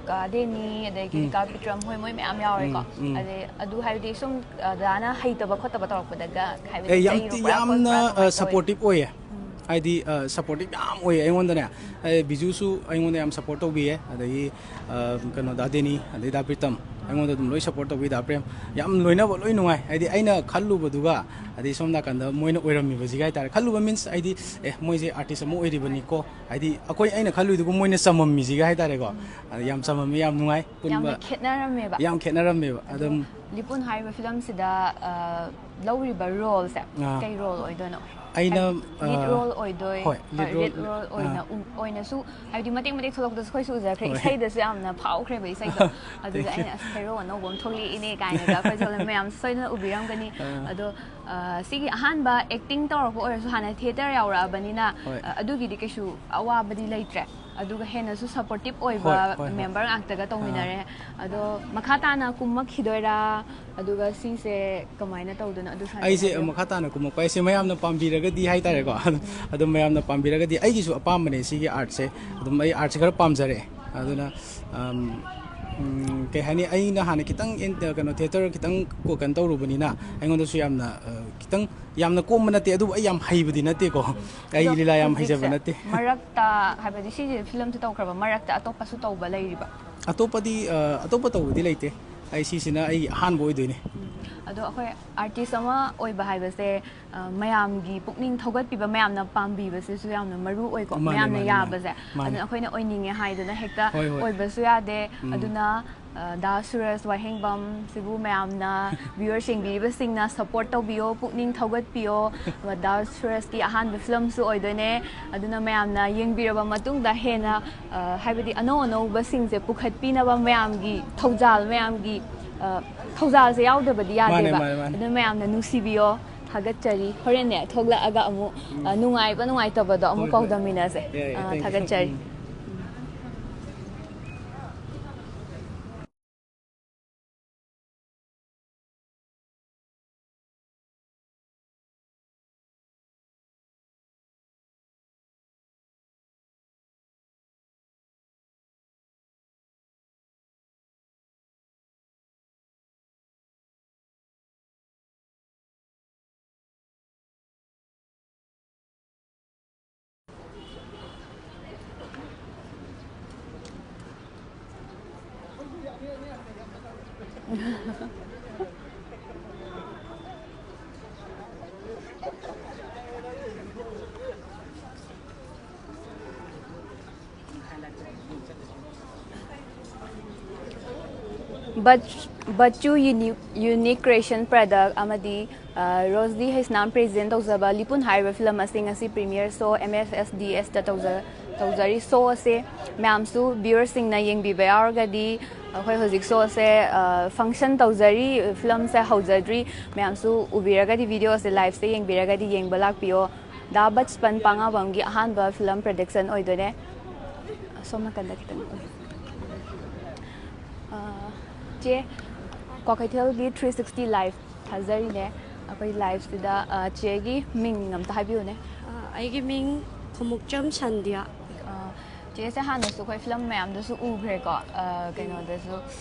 ꯀꯥ ꯗꯦꯅꯤ, ꯑꯗꯒꯤ ꯎꯝ꯫ ꯀꯥ ꯕꯤꯀ꯭ꯔꯝ ꯍꯣꯏ, ꯃꯣꯏ ꯃꯌꯥꯝ ꯌꯥꯎꯔꯦꯀꯣ꯫ ꯎꯝ, ꯎꯝ꯫ ꯑꯗꯩ ꯑꯗꯨ ꯍꯥꯏꯕꯗꯤ ꯁꯨꯝ, ꯑ, ꯗꯗꯥꯅ ꯍꯩꯇꯕ ꯈꯣꯠꯇꯕ ꯇꯧꯔꯛꯄꯗꯒ ꯍꯥꯏꯕꯗꯤ ꯑꯦ, ꯌꯥꯝ ꯊꯤ-, ꯆꯩꯔꯨꯕ꯭ꯔꯥ ꯌꯥꯝꯅ, ꯈꯣꯠꯄ꯭ꯔꯥ ꯑ, ꯀꯃꯥꯏꯅ ꯇꯧꯋꯤ? ꯁꯄꯣꯔꯇꯤꯞ ꯑꯣꯏꯌꯦ꯫ ꯎꯝ꯫ ꯍꯥꯏꯗꯤ, ꯑ, ꯁꯄꯣꯔꯇꯤꯞ ꯌꯥꯝ ꯑꯣꯏꯌꯦ ꯑꯩꯉꯣꯟꯗꯅꯦ꯫ ꯑꯩ ꯕꯤꯖꯨꯁꯨ ꯑꯩꯉꯣꯟꯗ ꯌꯥꯝ ꯁꯄꯣꯔꯠ ꯇꯧꯕꯤꯌꯦ, ꯑꯗꯒꯤ, ꯑ, ꯀꯩꯅꯣ, ꯗꯥ ꯗꯦꯅꯤ, ꯑꯗꯩ ꯗꯥ ꯄ꯭ꯔꯤꯇꯝ, ꯑꯩꯉꯣꯟꯗ ꯑꯗꯨꯝ ꯂꯣꯏ ꯁꯄꯣꯔꯠ ꯇꯧꯕꯤ, ꯗꯥ ꯄ꯭ꯔꯦꯝ꯫ ꯌꯥꯝ ꯂꯣꯏꯅꯕ ꯂꯣꯏ ꯅꯨꯡꯉꯥꯏ꯫ ꯍꯥꯏꯗꯤ ꯑꯩꯅ ꯈꯜꯂꯨꯕꯗꯨꯒ, ꯑꯗꯩ ꯁꯣꯝ ꯅꯥꯀꯟꯗ ꯃꯣꯏꯅ ꯑꯣꯏꯔꯝꯃꯤꯕꯁꯤꯒ ꯍꯥꯏꯇꯥꯔꯦ꯫ ꯈꯜꯂꯨꯕ means ꯍꯥꯏꯗꯤ, ꯑꯦ, ꯃꯣꯏꯁꯦ ꯑꯥꯔꯇꯤꯁ ꯑꯃ ꯑꯣꯏꯔꯤꯕꯅꯤꯀꯣ꯫ ꯍꯥꯏꯗꯤ ꯑꯩꯈꯣꯏ, ꯑꯩꯅ ꯈꯜꯂꯨꯏꯗꯨꯒ ꯃꯣꯏꯅ ꯆꯝꯃꯝꯃꯤꯁꯤꯒ ꯍꯥꯏꯇꯥꯔꯦꯀꯣ꯫ ꯑꯗ ꯌꯥꯝ ꯆꯝꯃꯝꯃꯤ, ꯌꯥꯝ ꯅꯨꯡꯉꯥꯏ ꯄꯨꯟꯕ꯫ ꯌꯥꯝꯅ ꯈꯦꯠꯅꯔꯝꯃꯦꯕ꯫ ꯌꯥꯝ ꯈꯦꯠꯅꯔꯝꯃꯦꯕ꯫ ꯑꯗꯣ ꯑꯗꯨꯝ ꯂꯤꯄꯨꯟ ꯍꯥꯏꯔꯤꯕ ꯐꯤꯂꯝꯁꯤꯗ, ꯑ, ꯂꯧꯔꯤꯕ ꯔꯣꯜꯁꯦ ꯑꯥ꯫ ꯀꯩ ꯔꯣꯜ ꯑꯣꯏꯗꯣꯏꯅꯣ? ꯑꯩꯅ, ꯍꯥꯏꯗꯤ, ꯂꯤꯗ ꯑꯥ, ꯔꯣꯜ ꯑꯣꯏꯗꯣꯏ-, ꯍꯣꯏ, ꯍꯣꯏ, ꯂꯤꯗ ꯔꯣꯜ, ꯂꯤꯗ ꯔꯣꯜ ꯑꯣꯏꯅ ꯑꯥ꯫ ꯎ-, ꯑꯣꯏꯅꯁꯨ, ꯍꯥꯏꯕꯗꯤ, ꯃꯇꯦꯛ ꯃꯇꯦꯛ ꯊꯣꯛꯂꯛꯄꯗꯁꯨ ꯑꯩꯈꯣꯏꯁꯨ ꯎꯖꯈ꯭ꯔꯦ꯫ ꯍꯣꯏ꯫ ꯏꯁꯩꯗꯁꯨ ꯌꯥꯝꯅ ꯐꯥꯎꯈ꯭ꯔꯦꯕ ꯏꯁꯩꯗꯣ꯫ ꯑꯗꯨꯗ Thank you꯫ ꯑꯩꯅ, "ꯑꯁ, ꯍꯦꯔꯣ ꯑꯅꯧꯕ ꯑꯃ ꯊꯣꯛꯂꯛꯏꯅꯦ" ꯀꯥꯏꯅꯒ ꯑꯩꯈꯣꯏꯁꯨ ꯃꯌꯥꯝ ꯁꯣꯏꯗꯅ ꯎꯕꯤꯔꯝꯒꯅꯤ꯫ ꯑꯥ꯫ ꯑꯗꯣ, ꯑ, ꯁꯤꯒꯤ ꯑꯍꯥꯟꯕ ꯑꯦꯛꯇꯤꯡ ꯇꯧꯔꯛꯄ ꯑꯣꯏꯔꯁꯨ, ꯍꯥꯟꯅ ꯊꯤꯌꯦꯇꯔ ꯌꯥꯎꯔꯛꯑꯕꯅꯤꯅ, ꯍꯣꯏ꯫ ꯑ, ꯑꯗꯨꯒꯤꯗꯤ ꯀꯩꯁꯨ ꯑꯋꯥꯕꯗꯤ ꯂꯩꯇ꯭ꯔꯦ꯫ ꯑꯗꯨꯒ ꯍꯦꯟꯅꯁꯨ ꯁꯄꯣꯔꯇꯤꯞ ꯑꯣꯏꯕ ꯍꯣꯏ, ꯍꯣꯏ, ꯍꯣꯏ꯫ ꯃꯦꯝꯕꯔ ꯉꯥꯛꯇꯒ ꯑꯥ꯫ ꯇꯧꯃꯤꯟꯅꯔꯦ꯫ ꯑꯗꯣ ꯃꯈꯥ ꯇꯥꯅ ꯀꯨꯝꯃꯛꯈꯤꯗꯣꯏꯔꯥ? ꯑꯗꯨꯒ ꯁꯤꯁꯦ ꯀꯃꯥꯏꯅ ꯇꯧꯗꯣꯏꯅꯣ? ꯑꯗꯨꯁꯨ ꯍꯥꯏꯐꯦꯠ ꯑꯩꯁꯦ ꯍꯥꯏꯕꯤꯌꯨ꯫ ꯃꯈꯥ ꯇꯥꯅ ꯀꯨꯝꯃꯛꯄ ꯍꯥꯏꯁꯦ ꯃꯌꯥꯝꯅ ꯄꯥꯝꯕꯤꯔꯒꯗꯤ ꯍꯥꯏꯇꯥꯔꯦꯀꯣ꯫ ꯎꯝ꯫ ꯑꯗꯨꯝ ꯃꯌꯥꯝꯅ ꯄꯥꯝꯕꯤꯔꯒꯗꯤ ꯑꯩꯒꯤꯁꯨ ꯑꯄꯥꯝꯕꯅꯦ ꯁꯤꯒꯤ ꯑꯥꯔꯠꯁꯦ꯫ ꯑꯗꯨꯝ ꯑꯩ ꯑꯥꯔꯠꯁꯦ ꯈꯔ ꯄꯥꯝꯖꯔꯛꯑꯦ꯫ ꯑꯗꯨꯅ, ꯑꯝ, ꯎꯝ, ꯀꯩ ꯍꯥꯏꯅꯤ, ꯑꯩꯅ ꯍꯥꯟꯅ ꯈꯤꯇꯪ ꯑꯦꯟ-, ꯀꯩꯅꯣ, ꯊꯤꯌꯦꯇꯔ ꯈꯤꯇꯪ ꯀꯣ-, ꯀꯩꯅꯣ ꯇꯧꯔꯨꯕꯅꯤꯅ ꯑꯩꯉꯣꯟꯗꯁꯨ ꯌꯥꯝꯅ, ꯑ, ꯈꯤꯇꯪ ꯌꯥꯝꯅ ꯀꯣꯝꯕ ꯅꯠꯇꯦ, ꯑꯗꯨꯕꯨ ꯑꯩ ꯌꯥꯝ ꯍꯩꯕꯗꯤ ꯅꯠꯇꯦꯀꯣ꯫ ꯑꯩ ꯑꯗꯣ ꯂꯤꯂꯥ ꯌꯥꯝ ꯍꯧꯖꯤꯛꯁꯦ ꯍꯩꯖꯕ ꯅꯠꯇꯦ꯫ ꯃꯔꯛꯇ, ꯍꯥꯏꯕꯗꯤ ꯁꯤꯁꯦ ꯐꯤꯂꯝꯁꯦ ꯇꯧꯈ꯭ꯔꯕ ꯃꯔꯛꯇ ꯑꯇꯣꯞꯄꯁꯨ ꯇꯧꯕ ꯂꯩꯔꯤꯕ? ꯑꯇꯣꯞꯄꯗꯤ, ꯑ, ꯑꯇꯣꯞꯄ ꯇꯧꯕꯗꯤ ꯂꯩꯇꯦ꯫ ꯑꯩ ꯁꯤꯁꯤꯅ ꯑꯩꯒꯤ ꯑꯍꯥꯟꯕ ꯑꯣꯏꯗꯣꯏꯅꯦ꯫ ꯑꯗꯣ ꯑꯩꯈꯣꯏ ꯑꯥꯔꯇꯤꯁ ꯑꯃ ꯑꯣꯏꯕ ꯍꯥꯏꯕꯁꯦ, ꯑ, ꯃꯌꯥꯝꯒꯤ ꯄꯨꯛꯅꯤꯡ ꯊꯧꯒꯠꯄꯤꯕ, ꯃꯌꯥꯝꯅ ꯄꯥꯝꯕꯤꯕꯁꯤꯁꯨ ꯌꯥꯝꯅ ꯃꯔꯨ ꯑꯣꯏꯀꯣ꯫ ꯃꯥꯅꯦ, ꯃꯌꯥꯝꯅ ꯃꯥꯅꯦ, ꯌꯥꯕꯁꯦ꯫ ꯃꯥꯅꯦ꯫ ꯑꯗꯨꯅ ꯑꯩꯈꯣꯏꯅ ꯑꯣꯏꯅꯤꯡꯉꯦ ꯍꯥꯏꯗꯨꯅ ꯍꯦꯛꯇ ꯍꯣꯏ, ꯍꯣꯏ꯫ ꯑꯣꯏꯕꯁꯨ ꯌꯥꯗꯦ꯫ ꯎꯝ꯫ ꯑꯗꯨꯅ, ꯑ, ꯗꯥ ꯁꯨꯔꯖ ꯋꯥꯍꯦꯡꯕꯝ ꯁꯤꯕꯨ ꯃꯌꯥꯝꯅ, viewers ꯌꯦꯡꯕꯤꯔꯤꯕꯁꯤꯡꯅ support ꯇꯧꯕꯤꯌꯣ, ꯄꯨꯛꯅꯤꯡ ꯊꯧꯒꯠꯄꯤꯌꯣ꯫ ꯗꯥ ꯁꯨꯔꯖꯀꯤ ꯑꯍꯥꯟꯕ ꯐꯤꯂꯝꯁꯨ ꯑꯣꯏꯗꯣꯏꯅꯦ꯫ ꯑꯗꯨꯅ ꯃꯌꯥꯝꯅ ꯌꯦꯡꯕꯤꯔꯕ ꯃꯇꯨꯡꯗ ꯍꯦꯟꯅ, ꯑ, ꯍꯥꯏꯕꯗꯤ ꯑꯅꯧ ꯑꯅꯧꯕꯁꯤꯡꯁꯦ ꯄꯨꯈꯠꯄꯤꯅꯕ, ꯃꯌꯥꯝꯒꯤ ꯊꯧꯖꯥꯜ, ꯃꯌꯥꯝꯒꯤ, ꯑ, ꯊꯧꯖꯥꯜꯁꯦ ꯌꯥꯎꯗꯕꯗꯤ ꯃꯥꯅꯦ, ꯌꯥꯗꯦꯕ꯫ ꯃꯥꯅꯦ, ꯃꯥꯅꯦ꯫ ꯑꯗꯨꯅ ꯃꯌꯥꯝꯅ ꯅꯨꯡꯁꯤꯕꯤꯌꯣ꯫ ꯊꯥꯒꯠꯆꯔꯤ꯫ ꯍꯣꯔꯦꯟꯅꯦ ꯊꯣꯛꯂꯛꯑꯒ ꯑꯃꯨꯛ, ꯑ, ꯅꯨꯡꯉꯥꯏꯕ ꯅꯨꯡꯉꯥꯏꯇꯕꯗꯣ ꯑꯃꯨꯛ ꯍꯣꯏ, ꯍꯣꯏ꯫ ꯄꯥꯎꯗꯝꯃꯤꯟꯅꯁꯦ꯫ ꯌꯥꯏ, ꯌꯥꯏ, ꯑ, thank you꯫ ꯊꯥꯒꯠꯆꯔꯤ꯫ ꯎꯝ꯫ Bach-, Bachu Uni-, Unique Creation Product ꯑꯃꯗꯤ, ꯑ, ꯔꯣꯁꯗꯤ ꯍꯩꯁꯅꯥꯝ present ꯇꯧꯖꯕ ꯂꯤꯄꯨꯟ ꯍꯥꯏꯔꯤꯕ ꯐꯤꯂꯝ ꯑꯁꯤ ꯉꯁꯤ premiere show M F S D S ꯇ ꯇꯧꯖ-, ꯇꯧꯖꯔꯤ꯫ Show ꯑꯁꯦ ꯃꯌꯥꯝꯁꯨ viewersꯁꯤꯡꯅ ꯌꯦꯡꯕꯤꯕ ꯌꯥꯎꯔꯒꯗꯤ, ꯑꯩꯈꯣꯏ ꯍꯧꯖꯤꯛ showꯁꯦ, ꯑ, function ꯇꯧꯖꯔꯤ, ꯐꯤꯂꯝꯁꯦ ꯍꯧꯖꯗ꯭ꯔꯤ꯫ ꯃꯌꯥꯝꯁꯨ ꯎꯕꯤꯔꯒꯗꯤ, videoꯁꯦ liveꯁꯦ ꯌꯦꯡꯕꯤꯔꯒꯗꯤ ꯌꯦꯡꯕ ꯂꯥꯛꯄꯤꯌꯣ꯫ ꯗꯥ ꯕꯆꯄꯟ ꯄꯥꯉꯥꯕꯝꯒꯤ ꯑꯍꯥꯟꯕ ꯐꯤꯂꯝ production ꯑꯣꯏꯗꯣꯏꯅꯦ꯫ ꯁꯣꯝ ꯅꯥꯀꯟꯗ ꯈꯤꯇꯪ ꯑꯣꯏ꯫ ꯑ, ꯆꯦ, ꯀ꯭ꯋꯥꯀꯩꯊꯦꯜꯒꯤ three sixty live ꯊꯥꯖꯔꯤꯅꯦ꯫ ꯑꯩꯈꯣꯏ liveꯁꯤꯗ, ꯑ, ꯆꯦꯒꯤ ꯃꯤꯡ ꯑꯝꯇ ꯍꯥꯏꯕꯤꯌꯨꯅꯦ꯫ ꯑ, ꯑꯩꯒꯤ ꯃꯤꯡ ꯈꯨꯃꯨꯛꯆꯝ ꯁꯟꯙ꯭ꯌꯥ꯫ ꯑ, ꯆꯦꯁꯦ ꯍꯥꯟꯅꯁꯨ ꯑꯩꯈꯣꯏ ꯐꯤꯂꯝ ꯃꯌꯥꯝꯗꯁꯨ ꯎꯈ꯭ꯔꯦꯀꯣ꯫ ꯑ, ꯀꯩꯅꯣꯗꯁꯨ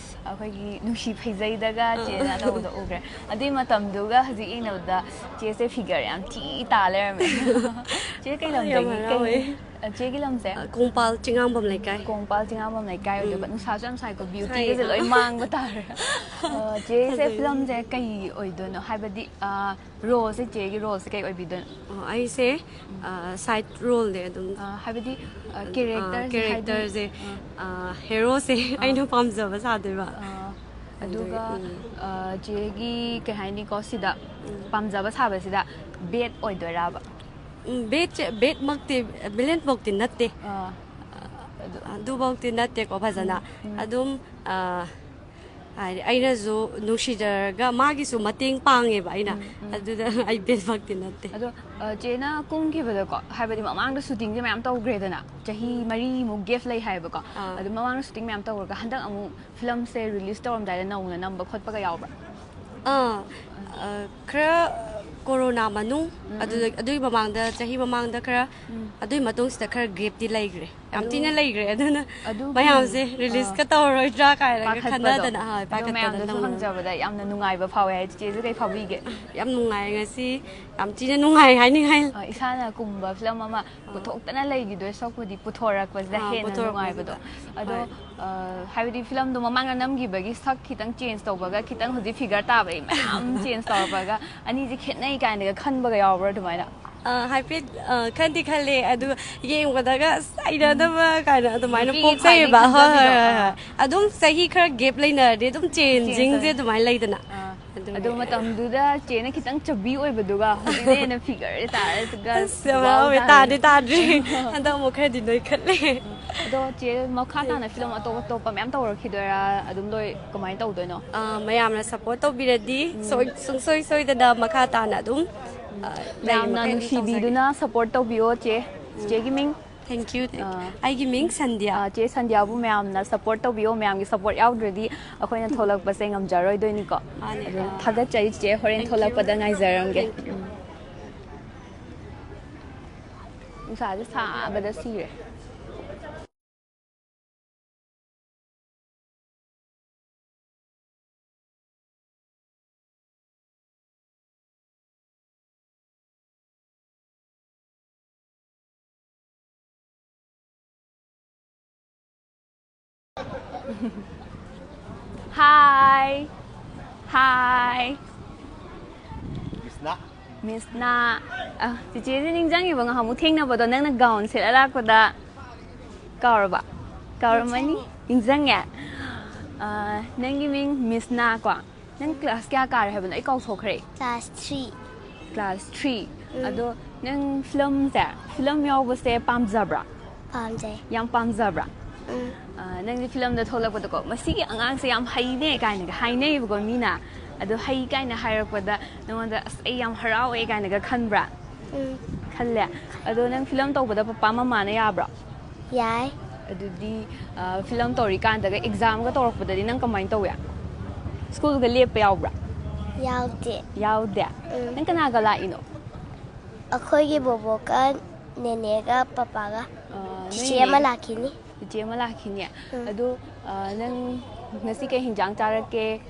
ꯑꯩꯈꯣꯏꯒꯤ ꯅꯨꯡꯁꯤ ꯐꯩꯖꯩꯗꯒ ꯆꯦꯅ ꯇꯧꯕꯗ ꯎꯈ꯭ꯔꯦ꯫ ꯑꯗꯨꯏ ꯃꯇꯝꯗꯨꯒ ꯍꯧꯖꯤꯛ ꯌꯦꯡꯅꯕꯗ ꯆꯦꯁꯦ figure ꯌꯥꯝ ꯊꯤ ꯇꯥ ꯂꯩꯔꯝꯃꯦ꯫ ꯆꯦ ꯀꯩ ꯌꯥꯝ ꯂꯝꯗꯒꯤ, ꯍꯔꯥꯎꯋꯦ꯫ ꯀꯩ, ꯑ, ꯆꯦꯒꯤ ꯂꯝꯁꯦ? ꯑ, ꯀꯣꯡꯄꯥꯜ ꯆꯤꯡꯉꯥꯝꯕꯝ ꯂꯩꯀꯥꯏ꯫ ꯀꯣꯡꯄꯥꯜ ꯆꯤꯡꯉꯥꯝꯕꯝ ꯂꯩꯀꯥꯏ ꯑꯣꯏꯗꯣꯏꯕ꯫ ꯎꯝ꯫ ꯅꯨꯡꯁꯥꯁꯨ ꯌꯥꯝ ꯁꯥꯏꯀꯣ, ꯁꯥꯏ꯫ ꯕ꯭ꯌꯨꯇꯤꯒꯁꯦ ꯂꯣꯏ ꯃꯥꯡꯕ ꯇꯥꯔꯦ꯫ ꯑ, ꯆꯦꯁꯦ ꯐꯖꯩ꯫ ꯐꯤꯂꯝꯁꯦ ꯀꯩ ꯑꯣꯏꯗꯣꯏꯅꯣ? ꯍꯥꯏꯕꯗꯤ, ꯑ, ꯔꯣꯜꯁꯦ, ꯆꯦꯒꯤ ꯔꯣꯜꯁꯦ ꯀꯩ ꯑꯣꯏꯕꯤꯗꯣꯏꯅꯣ? ꯑꯣ, ꯑꯩꯁꯦ, ꯎꯝ꯫ ꯑ, ꯁꯥꯏꯠ ꯔꯣꯜꯅꯦ ꯑꯗꯨꯝ꯫ ꯑ, ꯍꯥꯏꯕꯗꯤ, ꯑ, ꯑ, ꯀꯦꯔꯦꯛꯇꯔꯁꯦ ꯍꯥꯏꯗꯤ, ꯀꯦꯔꯦꯛꯇꯔꯁꯦ, ꯑ꯫ ꯑ, ꯍꯦꯔꯣꯁꯦ ꯑꯥ꯫ ꯑꯩꯅ ꯄꯥꯝꯖꯕ ꯁꯥꯗꯣꯏꯕ꯫ ꯑꯥ, ꯑꯗꯨꯒꯤ, ꯑꯗꯨꯒ, ꯎꯝ꯫ ꯑ, ꯆꯦꯒꯤ ꯀꯩ ꯍꯥꯏꯅꯤꯀꯣ, ꯁꯤꯗ ꯎꯝ꯫ ꯄꯥꯝꯖꯕ ꯁꯥꯕꯁꯤꯗ ꯕꯦꯠ ꯑꯣꯏꯗꯣꯏꯔꯕ? ꯎꯝ, ꯕꯦꯠꯁꯦ, ꯕꯦꯠꯃꯛꯇꯤ, ꯚꯤꯂꯦꯟꯃꯛꯇꯤ ꯅꯠꯇꯦ꯫ ꯑꯥ꯫ ꯑꯗꯨ ꯑꯗꯨꯃꯛꯇꯤ ꯅꯠꯇꯦꯀꯣ ꯐꯖꯅ꯫ ꯎꯝ, ꯎꯝ꯫ ꯑꯗꯨꯝ, ꯑ, ꯍꯥꯏꯗꯤ ꯑꯩꯅꯁꯨ ꯅꯨꯡꯁꯤꯖꯔꯒ ꯃꯥꯒꯤꯁꯨ ꯃꯇꯦꯡ ꯄꯥꯡꯉꯦꯕ ꯑꯩꯅ꯫ ꯎꯝ, ꯎꯝ꯫ ꯑꯗꯨꯗ ꯑꯩ ꯕꯦꯠꯃꯛꯇꯤ ꯅꯠꯇꯦ꯫ ꯑꯗꯣ, ꯑ, ꯆꯦꯅ ꯀꯨꯝꯈꯤꯕꯗꯀꯣ, ꯍꯥꯏꯕꯗꯤ ꯃꯃꯥꯡꯗ ꯁꯨꯇꯤꯡꯁꯦ ꯃꯌꯥꯝ ꯇꯧꯈ꯭ꯔꯦꯗꯅ, ꯆꯍꯤ ꯎꯝ꯫ ꯃꯔꯤꯃꯨꯛ ꯒꯦꯞ ꯂꯩ ꯍꯥꯏꯕꯀꯣ꯫ ꯑꯥ꯫ ꯑꯗꯣ ꯃꯃꯥꯡꯗ ꯁꯨꯇꯤꯡ ꯃꯌꯥꯝ ꯇꯧꯔꯒ ꯍꯟꯗꯛ ꯑꯃꯨꯛ ꯐꯤꯂꯝꯁꯦ ꯔꯤꯂꯤꯁ ꯇꯧꯔꯝꯗꯥꯏꯗ ꯅꯧꯅ ꯅꯝꯕ ꯈꯣꯠꯄꯒ ꯌꯥꯎꯕ꯭ꯔꯥ? ꯑꯥ, ꯑ, ꯈꯔ ꯀꯣꯔꯣꯅꯥ ꯃꯅꯨꯡ, ꯎꯝ, ꯑꯗꯨꯗ, ꯎꯝ꯫ ꯑꯗꯨꯒꯤ ꯃꯃꯥꯡꯗ, ꯆꯍꯤ ꯃꯃꯥꯡꯗ ꯈꯔ, ꯎꯝ꯫ ꯑꯗꯨꯒꯤ ꯃꯇꯨꯡꯁꯤꯗ ꯈꯔ ꯒꯦꯞꯇꯤ ꯂꯩꯈ꯭ꯔꯦ꯫ ꯌꯥꯝ ꯑꯗꯨ, ꯊꯤꯅ ꯂꯩꯈ꯭ꯔꯦ꯫ ꯑꯗꯨꯅ ꯑꯗꯨꯒꯤ, ꯃꯌꯥꯝꯁꯦ ꯑ, ꯔꯤꯂꯤꯁꯀ ꯇꯧꯔꯔꯣꯏꯗ꯭ꯔꯥ ꯀꯥꯏꯅꯒ ꯄꯥꯈꯠꯄꯗꯣ꯫ ꯈꯟꯅꯗꯅ, ꯑꯍꯣꯏ, ꯑꯗꯣ ꯄꯥꯈꯠꯄꯗꯣ ꯃꯌꯥꯝꯗꯁꯨ ꯅꯧꯅ꯫ ꯍꯪꯖꯕꯗ ꯌꯥꯝꯅ ꯅꯨꯡꯉꯥꯏꯕ ꯐꯥꯎꯋꯦ ꯍꯥꯏ꯫ ꯆꯤꯆꯦꯁꯨ ꯀꯩ ꯐꯥꯎꯕꯤꯒꯦ? ꯌꯥꯝ ꯅꯨꯡꯉꯥꯏ ꯉꯁꯤ, ꯌꯥꯝ ꯊꯤꯅ ꯅꯨꯡꯉꯥꯏ ꯍꯥꯏꯅꯤꯡꯉꯥꯏ꯫ ꯑ, ꯏꯁꯥꯅ ꯀꯨꯝꯕ ꯐꯤꯂꯝ ꯑꯃ ꯑꯥ꯫ ꯄꯨꯊꯣꯛꯇꯅ ꯂꯩꯈꯤꯗꯣꯏ ꯁꯔꯨꯛꯄꯨꯗꯤ ꯄꯨꯊꯣꯔꯛꯄꯁꯤꯗ ꯑꯥ, ꯍꯦꯟꯅ ꯄꯨꯊꯣꯔꯛꯄꯁꯤꯗ, ꯅꯨꯡꯉꯥꯏꯕꯗꯣ꯫ ꯑꯗꯣ, ꯍꯣꯏ꯫ ꯑ, ꯍꯥꯏꯕꯗꯤ ꯐꯤꯂꯝꯗꯣ ꯃꯃꯥꯡꯗ ꯅꯝꯈꯤꯕꯒꯤ ꯁꯛ ꯈꯤꯇꯪ ꯆꯦꯟꯖ ꯇꯧꯕꯒ, ꯈꯤꯇꯪ ꯍꯧꯖꯤꯛ ꯐꯤꯒꯔ ꯇꯥꯕꯒꯤ ꯃꯌꯥꯝ ꯆꯦꯟꯖ ꯇꯧꯔꯛꯄꯒ, ꯑꯅꯤꯁꯦ ꯈꯦꯠꯅꯩ ꯀꯥꯏꯅꯒ ꯈꯟꯕꯒ ꯌꯥꯎꯕ꯭ꯔꯥ ꯑꯗꯨꯃꯥꯏꯅ? ꯑ, ꯍꯥꯏꯐꯦꯠ, ꯑ, ꯈꯟꯗꯤ ꯈꯜꯂꯦ, ꯑꯗꯨꯒ ꯌꯦꯡꯕꯗꯒ ꯑꯁ, ꯍꯩꯅꯗꯕ ꯀꯥꯏꯅ ꯑꯗꯨꯃꯥꯏꯅ ꯅꯨꯄꯤꯒꯤ ꯄꯣꯛꯆꯩꯌꯦꯕ꯫ ꯈ꯭ꯋꯥꯏꯗꯒꯤ ꯍꯣꯏ, ꯍꯣꯏ, ꯈꯟꯖꯕꯤꯗꯣ꯫ ꯍꯣꯏ꯫ ꯑꯥ꯫ ꯑꯗꯨꯝ ꯆꯍꯤ ꯈꯔ ꯒꯦꯞ ꯂꯩꯅꯔꯗꯤ ꯑꯗꯨꯝ ꯆꯦꯟꯖꯤꯡꯁꯦ ꯆꯦꯟꯖ ꯑꯗꯨꯃꯥꯏꯅ ꯂꯩꯗꯅ꯫ ꯑꯥ꯫ ꯑꯗꯨꯃꯥꯏꯅ ꯑꯗꯨ ꯃꯇꯝꯗꯨꯗ ꯆꯦꯅ ꯈꯤꯇꯪ ꯆꯕꯤ ꯑꯣꯏꯕꯗꯨꯒ ꯍꯧꯖꯤꯛꯅ ꯍꯦꯟꯅ ꯐꯤꯒꯔꯁꯦ ꯇꯥꯔꯒ ꯑꯁ, ꯌꯥꯝ ꯋꯥꯎ ꯍꯔꯥꯎꯋꯦ꯫ ꯇꯥꯔꯦ꯫ ꯇꯥꯗꯤ ꯇꯥꯗ꯭ꯔꯤ꯫ ꯍꯟꯗꯛ ꯑꯃꯨꯛ ꯈꯔꯗꯤ ꯅꯣꯏꯈꯠꯂꯦ꯫ ꯑꯗꯣ ꯆꯦ, ꯃꯈꯥ ꯇꯥꯅ ꯐꯤꯂꯝ ꯑꯇꯣꯞ ꯑꯇꯣꯞꯄ ꯃꯌꯥꯝ ꯇꯧꯔꯛꯈꯤꯗꯣꯏꯔꯥ? ꯑꯗꯨꯝ ꯂꯣꯏ ꯀꯃꯥꯏꯅ ꯇꯧꯗꯣꯏꯅꯣ? ꯑꯥ, ꯃꯌꯥꯝꯅ ꯁꯞꯄꯣꯔꯠ ꯇꯧꯕꯤꯔꯗꯤ ꯎꯝ꯫ ꯁꯣꯏ-, ꯁꯨꯡꯁꯣꯏ ꯁꯣꯏꯗꯅ ꯃꯈꯥ ꯇꯥꯅ ꯑꯗꯨꯝ, ꯑꯥ, ꯂꯩ ꯃꯌꯥꯝꯅ ꯃꯈꯩꯗꯤ ꯇꯧꯖꯒꯦ꯫ ꯅꯨꯡꯁꯤꯕꯤꯗꯨꯅ ꯁꯞꯄꯣꯔꯠ ꯇꯧꯕꯤꯌꯣ ꯆꯦ꯫ ꯎꯝ꯫ ꯆꯦꯒꯤ ꯃꯤꯡ? Thank you, thank you꯫ ꯑꯥ꯫ ꯑꯩꯒꯤ ꯃꯤꯡ ꯁꯟꯙ꯭ꯌꯥ꯫ ꯑꯥ, ꯆꯦ ꯁꯟꯙ꯭ꯌꯥꯕꯨ ꯃꯌꯥꯝꯅ ꯁꯞꯄꯣꯔꯠ ꯇꯧꯕꯤꯌꯣ꯫ ꯃꯌꯥꯝꯒꯤ ꯁꯞꯄꯣꯔꯠ ꯌꯥꯎꯗ꯭ꯔꯗꯤ ꯑꯩꯈꯣꯏꯅ ꯊꯣꯛꯂꯛꯄꯁꯦ ꯉꯝꯖꯔꯣꯏꯗꯣꯏꯅꯤꯀꯣ꯫ ꯃꯥꯅꯦ, ꯑꯗꯨ ꯑꯥ꯫ ꯊꯥꯒꯠꯆꯔꯤ ꯆꯦ, ꯍꯣꯔꯦꯟ Thank you꯫ ꯊꯣꯛꯂꯛꯄꯗ ꯉꯥꯏꯖꯔꯝꯒꯦ꯫ Thank you꯫ ꯎꯝ꯫ ꯅꯨꯡꯁꯥꯁꯦ ꯁꯥꯕꯗ ꯁꯤꯔꯦ꯫ Hi. Hi. Miss Na. Miss Na. ꯑ, ꯆꯤꯆꯦꯁꯦ ꯅꯤꯡꯁꯤꯡꯉꯤꯕꯣ? ꯉꯍꯥꯟꯃꯨꯛ ꯊꯦꯡꯅꯕꯗꯣ ꯅꯪꯅ gown ꯁꯦꯠꯂ ꯂꯥꯛꯄꯗ꯫ ꯀꯥꯎꯔꯕ? ꯀꯥꯎꯔꯝꯃꯅꯤ? ꯅꯤꯡꯁꯤꯡꯉꯦ꯫ ꯅꯤꯡꯁꯤꯡꯉꯦ? ꯑ, ꯅꯪꯒꯤ ꯃꯤꯡ ꯃꯤꯁ ꯅꯥ ꯀꯣ? ꯅꯪ class ꯀꯌꯥ ꯀꯥꯔꯦ ꯍꯥꯏꯕꯅꯣ? ꯑꯩ ꯀꯥꯎꯊꯣꯛꯈ꯭ꯔꯦ꯫ Class three꯫ Class three꯫ ꯎꯝ꯫ ꯑꯗꯣ ꯅꯪ ꯐꯤꯂꯝꯁꯦ, ꯐꯤꯂꯝ ꯌꯥꯎꯕꯁꯦ ꯄꯥꯝꯖꯕ꯭ꯔꯥ? ꯄꯥꯝꯖꯩ꯫ ꯌꯥꯝ ꯄꯥꯝꯖꯕ꯭ꯔꯥ? ꯎꯝ꯫ ꯑ, ꯅꯪꯗꯤ ꯐꯤꯂꯝꯗ ꯊꯣꯛꯂꯛꯄꯗꯀꯣ, "ꯃꯁꯤꯒꯤ ꯑꯉꯥꯡꯁꯦ ꯌꯥꯝ ꯍꯩꯅꯦ" ꯀꯥꯏꯅꯒ ꯍꯥꯏꯅꯩꯌꯦꯕꯀꯣ ꯃꯤꯅ꯫ ꯑꯗꯣ ꯍꯩ ꯀꯥꯏꯅ ꯍꯥꯏꯔꯛꯄꯗ ꯅꯉꯣꯟꯗ, "ꯑꯁ, ꯑꯩ ꯌꯥꯝ ꯍꯔꯥꯎꯋꯦ" ꯀꯥꯏꯅꯒ ꯈꯟꯕ꯭ꯔꯥ? ꯎꯝ꯫ ꯈꯜꯂꯦ꯫ ꯑꯗꯣ ꯅꯪ ꯐꯤꯂꯝ ꯇꯧꯕꯗ ꯄꯄꯥ ꯃꯃꯥꯅ ꯌꯥꯕ꯭ꯔꯣ? ꯌꯥꯏ꯫ ꯑꯗꯨꯗꯤ, ꯑ, ꯐꯤꯂꯝ ꯇꯧꯔꯤꯀꯥꯟꯗꯒ examꯒ ꯇꯧꯔꯛꯄꯗꯗꯤ ꯅꯪ ꯀꯃꯥꯏꯅ ꯇꯧꯋꯦ? Schoolꯒ ꯂꯦꯞꯄ ꯌꯥꯎꯕ꯭ꯔꯥ? ꯌꯥꯎꯗꯦ꯫ ꯌꯥꯎꯗꯦ? ꯎꯝ꯫ ꯅꯪ ꯀꯅꯥꯒ ꯂꯥꯛꯏꯅꯣ? ꯑꯩꯈꯣꯏꯒꯤ ꯕꯣꯕꯣꯛꯀ ꯅꯦꯅꯦꯒ ꯄꯄꯥꯒ꯫ ꯑ, ꯅꯣꯏ ꯆꯤꯆꯦ ꯑꯃ ꯅꯦꯅꯦ? ꯂꯥꯛꯈꯤꯅꯤ꯫ ꯆꯤꯆꯦ ꯑꯃ ꯂꯥꯛꯈꯤꯅꯤ? ꯎꯝ꯫ ꯑꯗꯣ, ꯑ, ꯅꯪ ꯉꯁꯤ ꯀꯩ ꯍꯤꯟꯖꯥꯡ ꯆꯥꯔꯛꯀꯦ?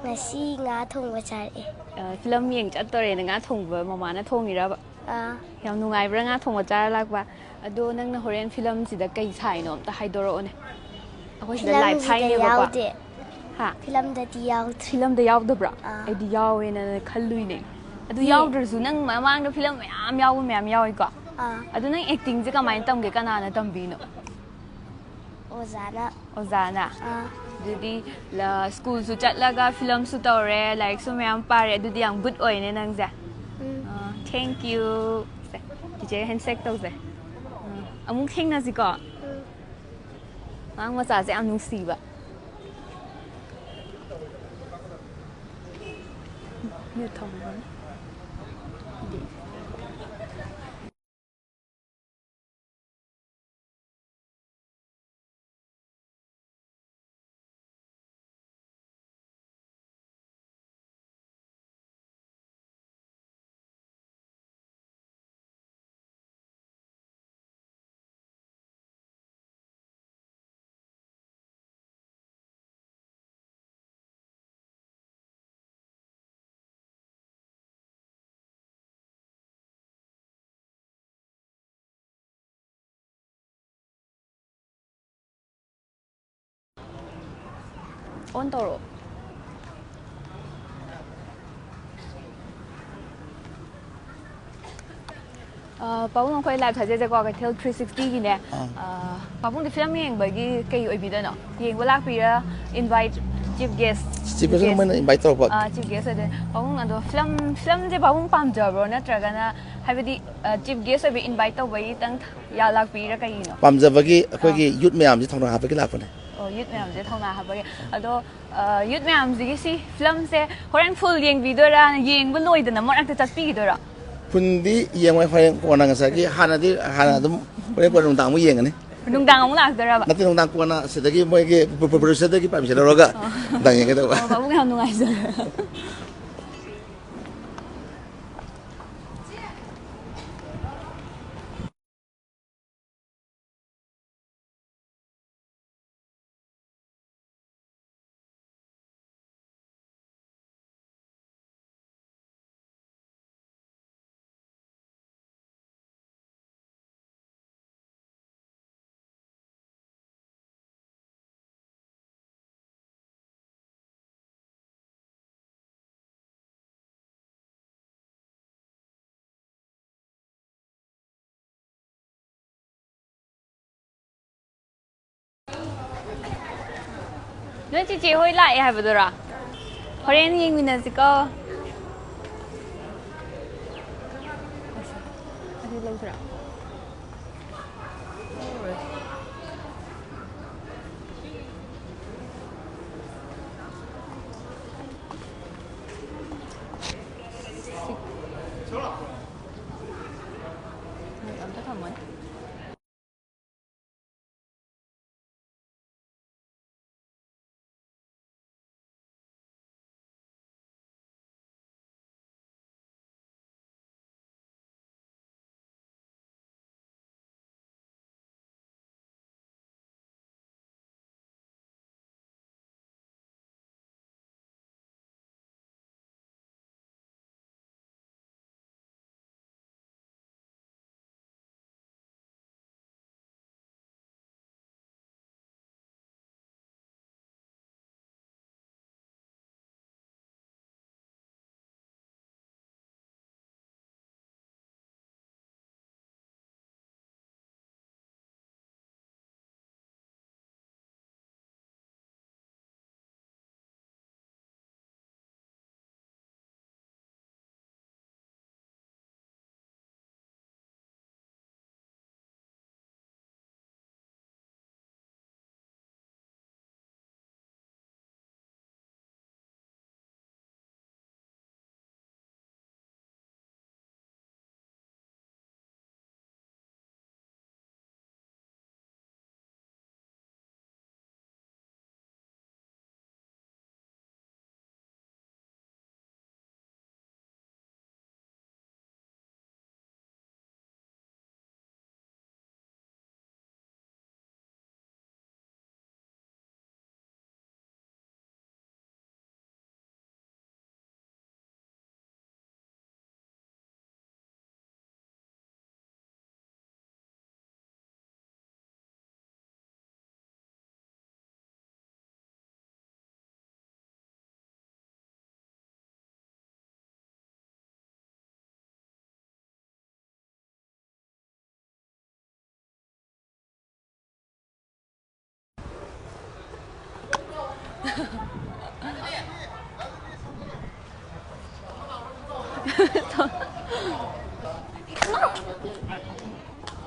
ꯉꯁꯤ ꯉꯥ ꯊꯣꯡꯕ ꯆꯥꯔꯛꯑꯦ꯫ ꯑ, ꯐꯤꯂꯝ ꯌꯦꯡ ꯆꯠꯇꯣꯔꯦꯅ ꯉꯥ ꯊꯣꯡꯕ ꯃꯃꯥꯅ ꯊꯣꯡꯉꯤꯔꯕ? ꯑꯥ꯫ ꯌꯥꯝ ꯅꯨꯡꯉꯥꯏꯕ꯭ꯔꯥ ꯉꯥ ꯊꯣꯡꯕ ꯆꯥꯔ ꯂꯥꯛꯄ? ꯑꯗꯣ ꯅꯪꯅ ꯍꯣꯔꯦꯟ ꯐꯤꯂꯝꯁꯤꯗ ꯀꯩ ꯁꯥꯏꯅꯣ ꯑꯝꯇ ꯍꯥꯏꯗꯣꯔꯛꯑꯣꯅꯦ꯫ ꯑꯩꯈꯣꯏ ꯁꯤꯗ live ꯐꯤꯂꯝꯁꯤꯗ ꯍꯥꯏꯅꯦꯕꯀꯣ꯫ ꯌꯥꯎꯗꯦ꯫ ꯍꯥ? ꯐꯤꯂꯝꯗꯗꯤ ꯌꯥꯎꯗ꯭ꯔꯤ꯫ ꯐꯤꯂꯝꯗ ꯌꯥꯎꯗꯕ꯭ꯔꯣ? ꯑꯥ꯫ ꯑꯩꯗꯤ ꯌꯥꯎꯋꯦꯅ ꯈꯜꯂꯨꯏꯅꯦ꯫ ꯑꯗꯨ ꯌꯦ- ꯌꯥꯎꯗ꯭ꯔꯁꯨ ꯅꯪ ꯃꯃꯥꯡꯗ ꯐꯤꯂꯝ ꯃꯌꯥꯝ ꯌꯥꯎꯕ ꯃꯌꯥꯝ ꯌꯥꯎꯋꯤꯀꯣ? ꯑꯥ꯫ ꯑꯗꯨ ꯅꯪ actingꯁꯦ ꯀꯃꯥꯏꯅ ꯇꯝꯒꯦ? ꯀꯅꯥꯅ ꯇꯝꯕꯤꯅꯣ? ꯑꯣꯖꯥꯅ꯫ ꯑꯣꯖꯥꯅ? ꯑꯥ꯫ ꯑꯗꯨꯗꯤ ꯂ-, schoolꯁꯨ ꯆꯠꯂꯒ ꯐꯤꯂꯝꯁꯨ ꯇꯧꯔꯦ, ꯂꯥꯏꯔꯤꯛꯁꯨ ꯃꯌꯥꯝ ꯄꯥꯔꯦ, ꯑꯗꯨꯗꯤ ꯌꯥꯝ good ꯑꯣꯏꯅꯦ ꯅꯪꯁꯦ꯫ ꯎꯝ꯫ ꯑꯥ, thank you꯫ ꯁꯦ, ꯆꯤꯆꯦꯒ handshake ꯇꯧꯁꯦ꯫ ꯑꯥ, ꯑꯃꯨꯛ ꯊꯦꯡꯅꯁꯤꯀꯣ꯫ ꯎꯝ꯫ ꯑꯉꯥꯡ ꯃꯆꯥꯁꯦ ꯌꯥꯝ ꯅꯨꯡꯁꯤꯕ꯫ Mute ꯊꯝꯈ꯭ꯔꯣꯅꯦ꯫ ꯑꯣꯟ ꯇꯧꯔꯛꯑꯣ꯫ ꯑ, ꯄꯥꯕꯨꯡ, ꯑꯩꯈꯣꯏ ꯂꯥꯏꯚ ꯊꯥꯖꯩꯁꯦꯀꯣ, ꯀꯩꯊꯦꯜ ꯊ꯭ꯔꯤ ꯁꯤꯛꯁꯇꯤꯒꯤꯅꯦ꯫ ꯑꯥ꯫ ꯑ, ꯄꯥꯕꯨꯡꯗꯤ ꯐꯤꯂꯝ ꯌꯦꯡꯕꯒꯤ ꯀꯩ ꯑꯣꯏꯕꯤꯗꯣꯏꯅꯣ? ꯌꯦꯡꯕ ꯂꯥꯛꯄꯤꯔꯥ? Invite, chief guest? Chief guest ꯃꯣꯏꯅ ꯏꯟꯚꯥꯏꯠ ꯇꯧꯔꯛꯄ꯫ ꯑ, ꯆꯤꯐ ꯒꯦꯁ ꯑꯣꯏꯗꯣꯏꯅꯦ꯫ ꯄꯥꯕꯨꯡ, ꯑꯗꯣ ꯐꯤꯂꯝ, ꯐꯤꯂꯝꯁꯦ ꯄꯥꯕꯨꯡ ꯄꯥꯝꯖꯕ꯭ꯔꯣ? ꯅꯠꯇ꯭ꯔꯒꯅ, ꯍꯥꯏꯕꯗꯤ, ꯑ, ꯆꯤꯐ ꯒꯦꯁ ꯑꯣꯏꯕ ꯏꯟꯚꯥꯏꯠ ꯇꯧꯕꯒꯤꯇꯪ ꯌꯥ ꯂꯥꯛꯄꯤꯔꯥ, ꯀꯩꯒꯤꯅꯣ? ꯄꯥꯝꯖꯕꯒꯤ ꯑꯩꯈꯣꯏꯒꯤ ꯑꯥ꯫ ꯌꯨꯠ ꯃꯌꯥꯝꯁꯦ ꯊꯧꯅꯥ ꯍꯥꯞꯄꯒꯤ ꯂꯥꯛꯄꯅꯦ꯫ ꯑꯣ, ꯌꯨꯠ ꯃꯌꯥꯝꯁꯦ ꯊꯧꯅꯥ ꯍꯥꯞꯄꯒꯤ꯫ ꯑꯗꯣ, ꯑ, ꯌꯨꯠ ꯃꯌꯥꯝꯁꯤꯒꯤ ꯁꯤ ꯐꯤꯂꯝꯁꯦ ꯍꯣꯔꯦꯟ ꯐꯨꯜ ꯌꯦꯡꯕꯤꯗꯣꯏꯔꯥ? ꯌꯦꯡꯕ ꯂꯣꯏꯗꯅ ꯃꯔꯛꯇ ꯆꯠꯄꯤꯈꯤꯗꯣꯏꯔꯥ? ꯐꯨꯜꯗꯤ ꯌꯦꯡꯉꯣꯏ, ꯍꯣꯔꯦꯟ ꯀꯣꯟꯅ ꯉꯁꯥꯏꯒꯤ ꯍꯥꯟꯅꯗꯤ, ꯍꯥꯟꯅ ꯑꯗꯨꯝ ꯍꯣꯔꯦꯟ ꯀꯣꯟꯅ ꯅꯨꯡꯗꯥꯡ ꯑꯃꯨꯛ ꯌꯦꯡꯒꯅꯤ꯫ ꯅꯨꯡꯗꯥꯡ ꯑꯃꯨꯛ ꯂꯥꯛꯇꯣꯏꯔꯕ? ꯅꯠꯇꯦ, ꯅꯨꯡꯗꯥꯡ ꯀꯣꯟꯅ ꯁꯤꯗꯒꯤ ꯃꯣꯏꯒꯤ ꯄ꯭ꯔꯣ-, ꯄ꯭ꯔꯣ-, ꯄ꯭ꯔꯣꯗ꯭ꯌꯨꯁꯔꯗꯒꯤ ꯄꯥꯔꯃꯤꯁꯟ ꯂꯧꯔꯒ ꯑꯣ꯫ ꯅꯨꯡꯗꯥꯡ ꯌꯦꯡꯒꯦ ꯇꯧꯕ꯫ ꯑꯣ, ꯄꯥꯕꯨꯡ ꯌꯥꯝ ꯅꯨꯡꯉꯥꯏꯖꯔꯦ꯫ ꯅꯣꯏ ꯆꯤꯆꯦ ꯍꯣꯏ ꯂꯥꯛꯑꯦ ꯍꯥꯏꯕꯗꯨꯔꯥ? ꯍꯣꯔꯦꯟ ꯌꯦꯡꯃꯤꯟꯅꯁꯤꯀꯣ꯫ ꯑꯁꯤ ꯂꯧꯁꯤꯔꯥ? ꯑꯝꯇ ꯊꯝꯃꯣꯅꯦ꯫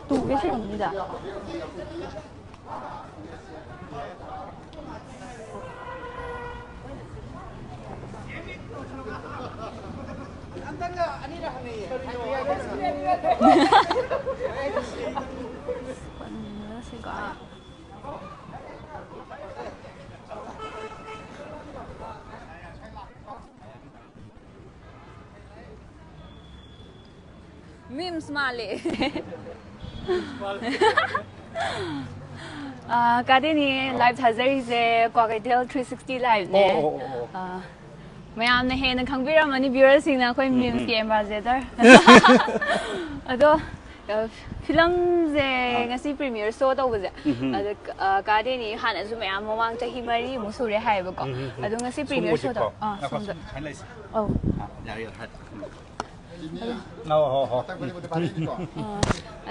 ꯇꯨꯒꯦ ꯁꯤꯔꯝꯅꯤꯗ꯫ Memes ꯃꯥꯜꯂꯦ꯫ ꯑꯥ, ꯀꯥꯗꯦꯅꯤ live ꯊꯥꯖꯔꯤꯁꯦ Kwakeithel three sixty live ꯅꯦ꯫ ꯑꯣ, ꯑꯣ, ꯑꯣ, ꯑꯣ꯫ ꯑꯥ, ꯃꯌꯥꯝꯅ ꯍꯦꯟꯅ ꯈꯪꯕꯤꯔꯝꯃꯅꯤ, viewer ꯁꯤꯡꯅ ꯑꯩꯈꯣꯏ ꯎꯝ, ꯎꯝ, memes ꯎꯝ꯫ ꯀꯤ ambassador꯫ ꯑꯗꯣ, ꯑ, film ꯁꯦ ꯑꯥ꯫ ꯉꯁꯤ premiere show ꯇꯧꯕꯁꯦ, ꯎꯝ, ꯎꯝ꯫ ꯑꯗ, ꯑ, ꯀꯥꯗꯦꯅꯤ ꯍꯥꯟꯅꯁꯨ ꯃꯌꯥꯝ, ꯃꯃꯥꯡ ꯆꯍꯤ ꯃꯔꯤꯃꯨꯛ ꯁꯨꯔꯦ ꯍꯥꯏꯌꯦꯕꯀꯣ꯫ ꯎꯝ, ꯎꯝ, ꯎꯝ꯫ ꯑꯗꯣ ꯉꯁꯤ ꯁꯣꯝ premiere show ꯑꯣꯏꯁꯤꯀꯣ꯫ ꯇꯧ-, ꯑꯥ, ꯉꯥꯏꯈꯣ, ꯁꯣꯝꯗ꯫ ꯁꯨꯃꯥꯏꯅ ꯂꯩꯁꯦ꯫ ꯑꯧ꯫ ꯑꯥ, ꯌꯥꯔꯦ, ꯌꯥꯔꯦ, ꯍꯥꯏ꯫ ꯎꯝ꯫ ꯑꯧ, ꯍꯣ, ꯍꯣ꯫ ꯑꯥ,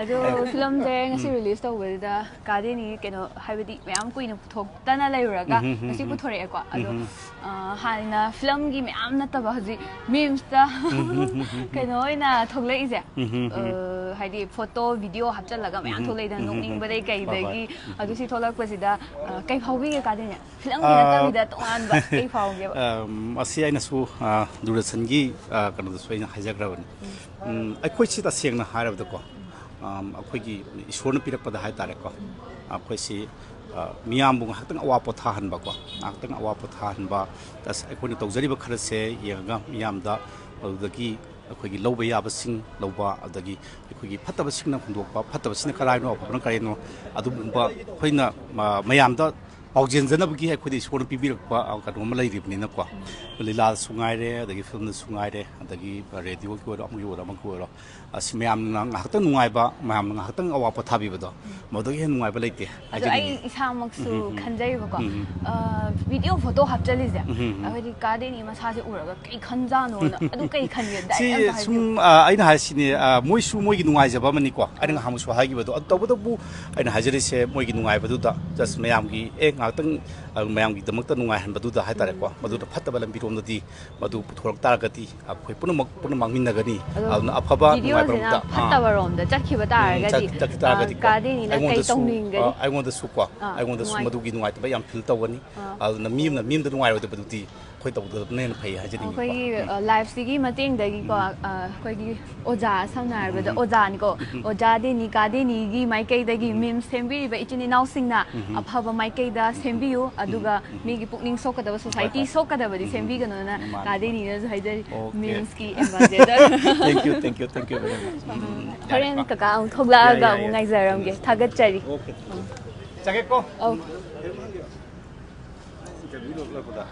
ꯑꯗꯣ film ꯁꯦ ꯉꯁꯤ ꯎꯝ꯫ Release ꯇꯧꯕꯁꯤꯗ ꯀꯥꯗꯦꯅꯤ ꯀꯩꯅꯣ, ꯍꯥꯏꯕꯗꯤ ꯃꯌꯥꯝ ꯀꯨꯏꯅ ꯄꯨꯊꯣꯛꯇꯅ ꯂꯩꯔꯨꯔꯒ ꯎꯝ, ꯎꯝ, ꯎꯝ, ꯉꯁꯤ ꯎꯝ꯫ ꯄꯨꯊꯣꯔꯛꯑꯦꯀꯣ꯫ ꯑꯗꯣ, ꯎꯝ, ꯎꯝ꯫ ꯑꯥ, ꯍꯥꯟꯅ film ꯒꯤ ꯃꯌꯥꯝ ꯅꯠꯇꯕ ꯍꯧꯖꯤꯛ memes ꯇ ꯎꯝ, ꯎꯝ, ꯎꯝ, ꯎꯝ, ꯎꯝ꯫ ꯀꯩꯅꯣ ꯑꯣꯏꯅ ꯊꯣꯛꯂꯛꯏꯁꯦ꯫ ꯎꯝ, ꯎꯝ, ꯎꯝ꯫ ꯑꯥ, ꯍꯥꯏꯗꯤ photo, video ꯍꯥꯞꯆꯜꯂꯒ ꯃꯌꯥꯝ ꯎꯝ, ꯎꯝ, ꯊꯣꯛꯂꯛꯏꯗꯅ, ꯎꯝ, ꯎꯝ, ꯎꯝ꯫ ꯅꯣꯛꯅꯤꯡꯕꯗꯩ ꯍꯣꯏ, ꯍꯣꯏ꯫ ꯀꯩꯗꯒꯤ꯫ ꯎꯝ, ꯎꯝ꯫ ꯑꯗꯨ ꯁꯤ ꯊꯣꯛꯂꯛꯄꯁꯤꯗ, ꯑꯥ, ꯀꯩ ꯐꯥꯎꯕꯤꯒꯦ ꯀꯥꯗꯦꯅꯤ? Film ꯒꯤ ꯑꯥ, ꯅꯠꯇꯕꯤꯗ ꯇꯣꯉꯥꯟꯕ ꯀꯩ ꯐꯥꯎꯒꯦꯕ? ꯑꯝ, ꯑꯁꯤ ꯑꯩꯅꯁꯨ, ꯑꯥ, ꯗꯨꯔꯗꯔꯁꯟꯒꯤ, ꯑꯥ, ꯀꯩꯅꯣꯗꯁꯨ ꯑꯩꯅ ꯍꯥꯏꯖꯈ꯭ꯔꯕꯅꯤ꯫ ꯎꯝ꯫ ꯎꯝ, ꯑꯩꯈꯣꯏꯁꯤ ꯇꯁꯦꯡꯅ ꯍꯥꯏꯔꯕꯗꯀꯣ, ꯑꯝ, ꯑꯩꯈꯣꯏꯒꯤ ꯏꯁꯣꯔꯅ ꯄꯤꯔꯛꯄꯗ ꯍꯥꯏꯇꯥꯔꯦꯀꯣ, ꯑꯩꯈꯣꯏꯁꯤ, ꯑꯥ, ꯃꯤꯌꯥꯝꯕꯨ ꯉꯥꯏꯍꯥꯛꯇꯪ ꯑꯋꯥ ꯄꯣꯊꯥꯍꯟꯕꯀꯣ, ꯉꯥꯏꯍꯥꯛꯇꯪ ꯑꯋꯥ ꯄꯣꯊꯥꯍꯟꯕ, ꯑꯁ, ꯑꯩꯈꯣꯏꯅ ꯇꯧꯖꯔꯤꯕ ꯈꯔꯁꯦ ꯌꯦꯡꯉꯒ ꯃꯤꯌꯥꯝꯗ, ꯑꯗꯨꯗꯒꯤ ꯑꯩꯈꯣꯏꯒꯤ ꯂꯧꯕ ꯌꯥꯕꯁꯤꯡ ꯂꯧꯕ, ꯑꯗꯒꯤ ꯑꯩꯈꯣꯏꯒꯤ ꯐꯠꯇꯕꯁꯤꯡꯅ ꯍꯨꯟꯗꯣꯛꯄ, ꯐꯠꯇꯕꯁꯤꯅ ꯀꯔꯥꯏꯅꯣ, ꯑꯐꯕꯅ ꯀꯔꯤꯅꯣ, ꯑꯗꯨꯒꯨꯝꯕ ꯑꯩꯈꯣꯏꯅ, ꯃ-, ꯃꯌꯥꯝꯗ ꯄꯥꯎꯖꯦꯟꯖꯅꯕꯒꯤ ꯑꯩꯈꯣꯏꯗ ꯏꯁꯣꯔꯅ ꯄꯤꯕꯤꯔꯛꯄ, ꯑ, ꯀꯩꯅꯣ ꯑꯃ ꯂꯩꯔꯤꯕꯅꯤꯅꯀꯣ꯫ ꯎꯝ꯫ ꯂꯤꯂꯥꯗꯁꯨ ꯉꯥꯏꯔꯦ, ꯑꯗꯒꯤ film ꯗꯁꯨ ꯉꯥꯏꯔꯦ, ꯑꯗꯒꯤ radio ꯒꯤ ꯑꯣꯏꯔꯣ, ꯑꯃꯒꯤ ꯑꯣꯏꯔꯣ, ꯑꯃꯒꯤ ꯑꯣꯏꯔꯣ, ꯑꯁꯤ ꯃꯌꯥꯝꯅ ꯉꯥꯏꯍꯥꯛꯇꯪ ꯅꯨꯡꯉꯥꯏꯕ, ꯃꯌꯥꯝꯅ ꯉꯥꯏꯍꯥꯛꯇꯪ ꯑꯋꯥ ꯄꯣꯊꯥꯕꯤꯕꯗꯣ, ꯎꯝ꯫ ꯃꯗꯨꯗꯒꯤ ꯍꯦꯟꯅ ꯅꯨꯡꯉꯥꯏꯕ ꯂꯩꯇꯦ꯫ ꯑꯗꯣ ꯑꯩ ꯍꯥꯏꯖꯅꯤꯡꯉꯤ꯫ ꯏꯁꯥꯃꯛꯁꯨ ꯎꯝ, ꯎꯝ, ꯎꯝ꯫ ꯈꯟꯖꯩꯕꯀꯣ꯫ ꯎꯝ, ꯎꯝ꯫ ꯑ, video photo ꯍꯥꯞꯆꯜꯂꯤꯁꯦ, ꯎꯝ, ꯎꯝ, ꯎꯝ꯫ ꯑꯩꯈꯣꯏꯗꯤ ꯀꯥꯗꯦꯅꯤ ꯃꯁꯥꯁꯦ ꯎꯔꯒ ꯀꯩ ꯈꯟꯖꯥꯅꯣꯅ꯫ ꯑꯗꯨ ꯀꯩ ꯈꯟꯒꯦ? Direct ꯁꯤ ꯑꯝꯇ ꯍꯥꯏꯕꯤꯌꯨ꯫ ꯁꯨꯝ, ꯑ, ꯑꯩꯅ ꯍꯥꯏꯁꯤꯅꯦ, ꯑ, ꯃꯣꯏꯁꯨ ꯃꯣꯏꯒꯤ ꯅꯨꯡꯉꯥꯏꯖꯕ ꯑꯃꯅꯤꯀꯣ꯫ ꯑꯩꯅ ꯉꯍꯥꯟꯃꯨꯛꯁꯨ ꯍꯥꯏꯈꯤꯕꯗꯣ꯫ ꯑꯗꯨ ꯇꯧꯕꯇꯕꯨ ꯑꯩꯅ ꯍꯥꯏꯖꯔꯤꯁꯦ ꯃꯣꯏꯒꯤ ꯅꯨꯡꯉꯥꯏꯕꯗꯨꯗ just ꯃꯌꯥꯝꯒꯤ, ꯑꯦ, ꯉꯥꯏꯍꯥꯛꯇꯪ, ꯑ, ꯃꯌꯥꯝꯒꯤꯗꯃꯛꯇ ꯅꯨꯡꯉꯥꯏꯍꯟꯕꯗꯨꯗ ꯍꯥꯏꯇꯥꯔꯦꯀꯣ, ꯃꯗꯨꯅ ꯐꯠꯇꯕ ꯂꯝꯕꯤꯔꯣꯝꯗꯗꯤ ꯃꯗꯨ ꯄꯨꯊꯣꯔꯛ ꯇꯥꯔꯒꯗꯤ ꯑꯩꯈꯣꯏ ꯄꯨꯝꯅꯃꯛ ꯄꯨꯟꯅ ꯃꯥꯡꯃꯤꯟꯅꯒꯅꯤ꯫ ꯑꯗꯣ ꯑꯗꯨꯅ ꯑꯐꯕ ꯅꯨꯡꯉꯥꯏꯕ ꯚꯤꯗꯤꯑꯣꯁꯤꯅ ꯔꯣꯝꯗ, ꯑꯥ, ꯐꯠꯇꯕ ꯔꯣꯝꯗ ꯆꯠꯈꯤꯕ ꯎꯝ, ꯇꯥꯔꯒꯗꯤ, ꯆꯠ-, ꯆꯠꯈꯤ ꯇꯥꯔꯒꯗꯤ ꯑ, ꯀꯣ, ꯀꯥꯗꯦꯅꯤꯅ ꯀꯩ ꯑꯩꯉꯣꯟꯗꯁꯨ, ꯇꯧꯅꯤꯡꯒꯅꯤ? ꯑ, ꯑꯩꯉꯣꯟꯗꯁꯨ ꯀꯣ, ꯑꯥ, ꯑꯩꯉꯣꯟꯗꯁꯨ ꯅꯨꯡꯉꯥꯏ-, ꯃꯗꯨꯒꯤ ꯅꯨꯡꯉꯥꯏꯇꯕ ꯌꯥꯝ ꯐꯤꯜ ꯇꯧꯒꯅꯤ꯫ ꯑꯥ꯫ ꯑꯗꯨꯅ ꯃꯤ ꯑꯃꯅ ꯃꯤ ꯑꯃꯗ ꯅꯨꯡꯉꯥꯏꯔꯣꯏꯗꯕꯗꯨꯗꯤ ꯑꯩꯈꯣꯏ ꯇꯧꯗꯕꯅ ꯍꯦꯟꯅ ꯐꯩ ꯍꯥꯏꯖꯅꯤꯡꯉꯤ꯫ ꯑꯩꯈꯣꯏꯒꯤ, ꯎꯝ꯫ ꯑ, ꯂꯥꯏꯐꯁꯤꯒꯤ ꯃꯇꯦꯡꯗꯒꯤꯀꯣ, ꯎꯝ꯫ ꯑ, ꯑꯩꯈꯣꯏꯒꯤ ꯑꯣꯖꯥ, ꯁꯝꯅ ꯍꯥꯏꯔꯕꯗ ꯎꯝ꯫ ꯑꯣꯖꯥꯅꯤꯀꯣ, ꯎꯝ꯫ ꯑꯣꯖꯥ ꯗꯦꯅꯤ, ꯀꯥ ꯗꯦꯅꯤꯒꯤ ꯃꯥꯏꯀꯩꯗꯒꯤ ꯎꯝ꯫ ꯃꯤꯝꯁ ꯁꯦꯝꯕꯤꯔꯤꯕ ꯏꯆꯤꯟ ꯏꯅꯥꯎꯁꯤꯡꯅ ꯎꯝ꯫ ꯑꯐꯕ ꯃꯥꯏꯀꯩꯗ ꯁꯦꯝꯕꯤꯌꯨ, ꯎꯝ꯫ ꯑꯗꯨꯒ ꯎꯝ꯫ ꯃꯤꯒꯤ ꯄꯨꯛꯅꯤꯡ ꯁꯣꯛꯀꯗꯕ, ꯍꯣꯏ, ꯁꯣꯁꯥꯏꯇꯤ ꯍꯣꯏ꯫ ꯁꯣꯛꯀꯗꯕꯗꯤ ꯎꯝ꯫ ꯁꯦꯝꯕꯤꯒꯅꯣꯅ ꯎꯝ, ꯃꯥꯅꯤ, ꯀꯥ ꯃꯥꯅꯤ꯫ ꯗꯦꯅꯤꯅꯁꯨ ꯍꯥꯏꯖꯔꯤ, ꯑꯣꯀꯦ꯫ ꯃꯤꯝꯁꯀꯤ ambassador. Thank you, thank you, thank you very much꯫ Um, um, um, ꯌꯥꯔꯦ, ꯍꯣꯔꯦꯟ ꯀꯣ꯫ ꯀꯀꯥ ꯑꯃꯨꯛ ꯊꯣꯛꯂꯛꯑꯒ ꯌꯥꯏ, ꯌꯥꯏ, ꯑꯃꯨꯛ ꯌꯥꯏ꯫ ꯉꯥꯏꯖꯔꯝꯒꯦ꯫ ꯊꯥꯒꯠꯆꯔꯤ꯫ ꯑꯣꯀꯦ꯫ ꯆꯪꯉꯦꯀꯣ꯫ ꯑꯧ꯫ ꯏꯟꯇꯔꯚ꯭ꯌꯨ ꯂꯣꯏꯔꯛꯄꯗ꯫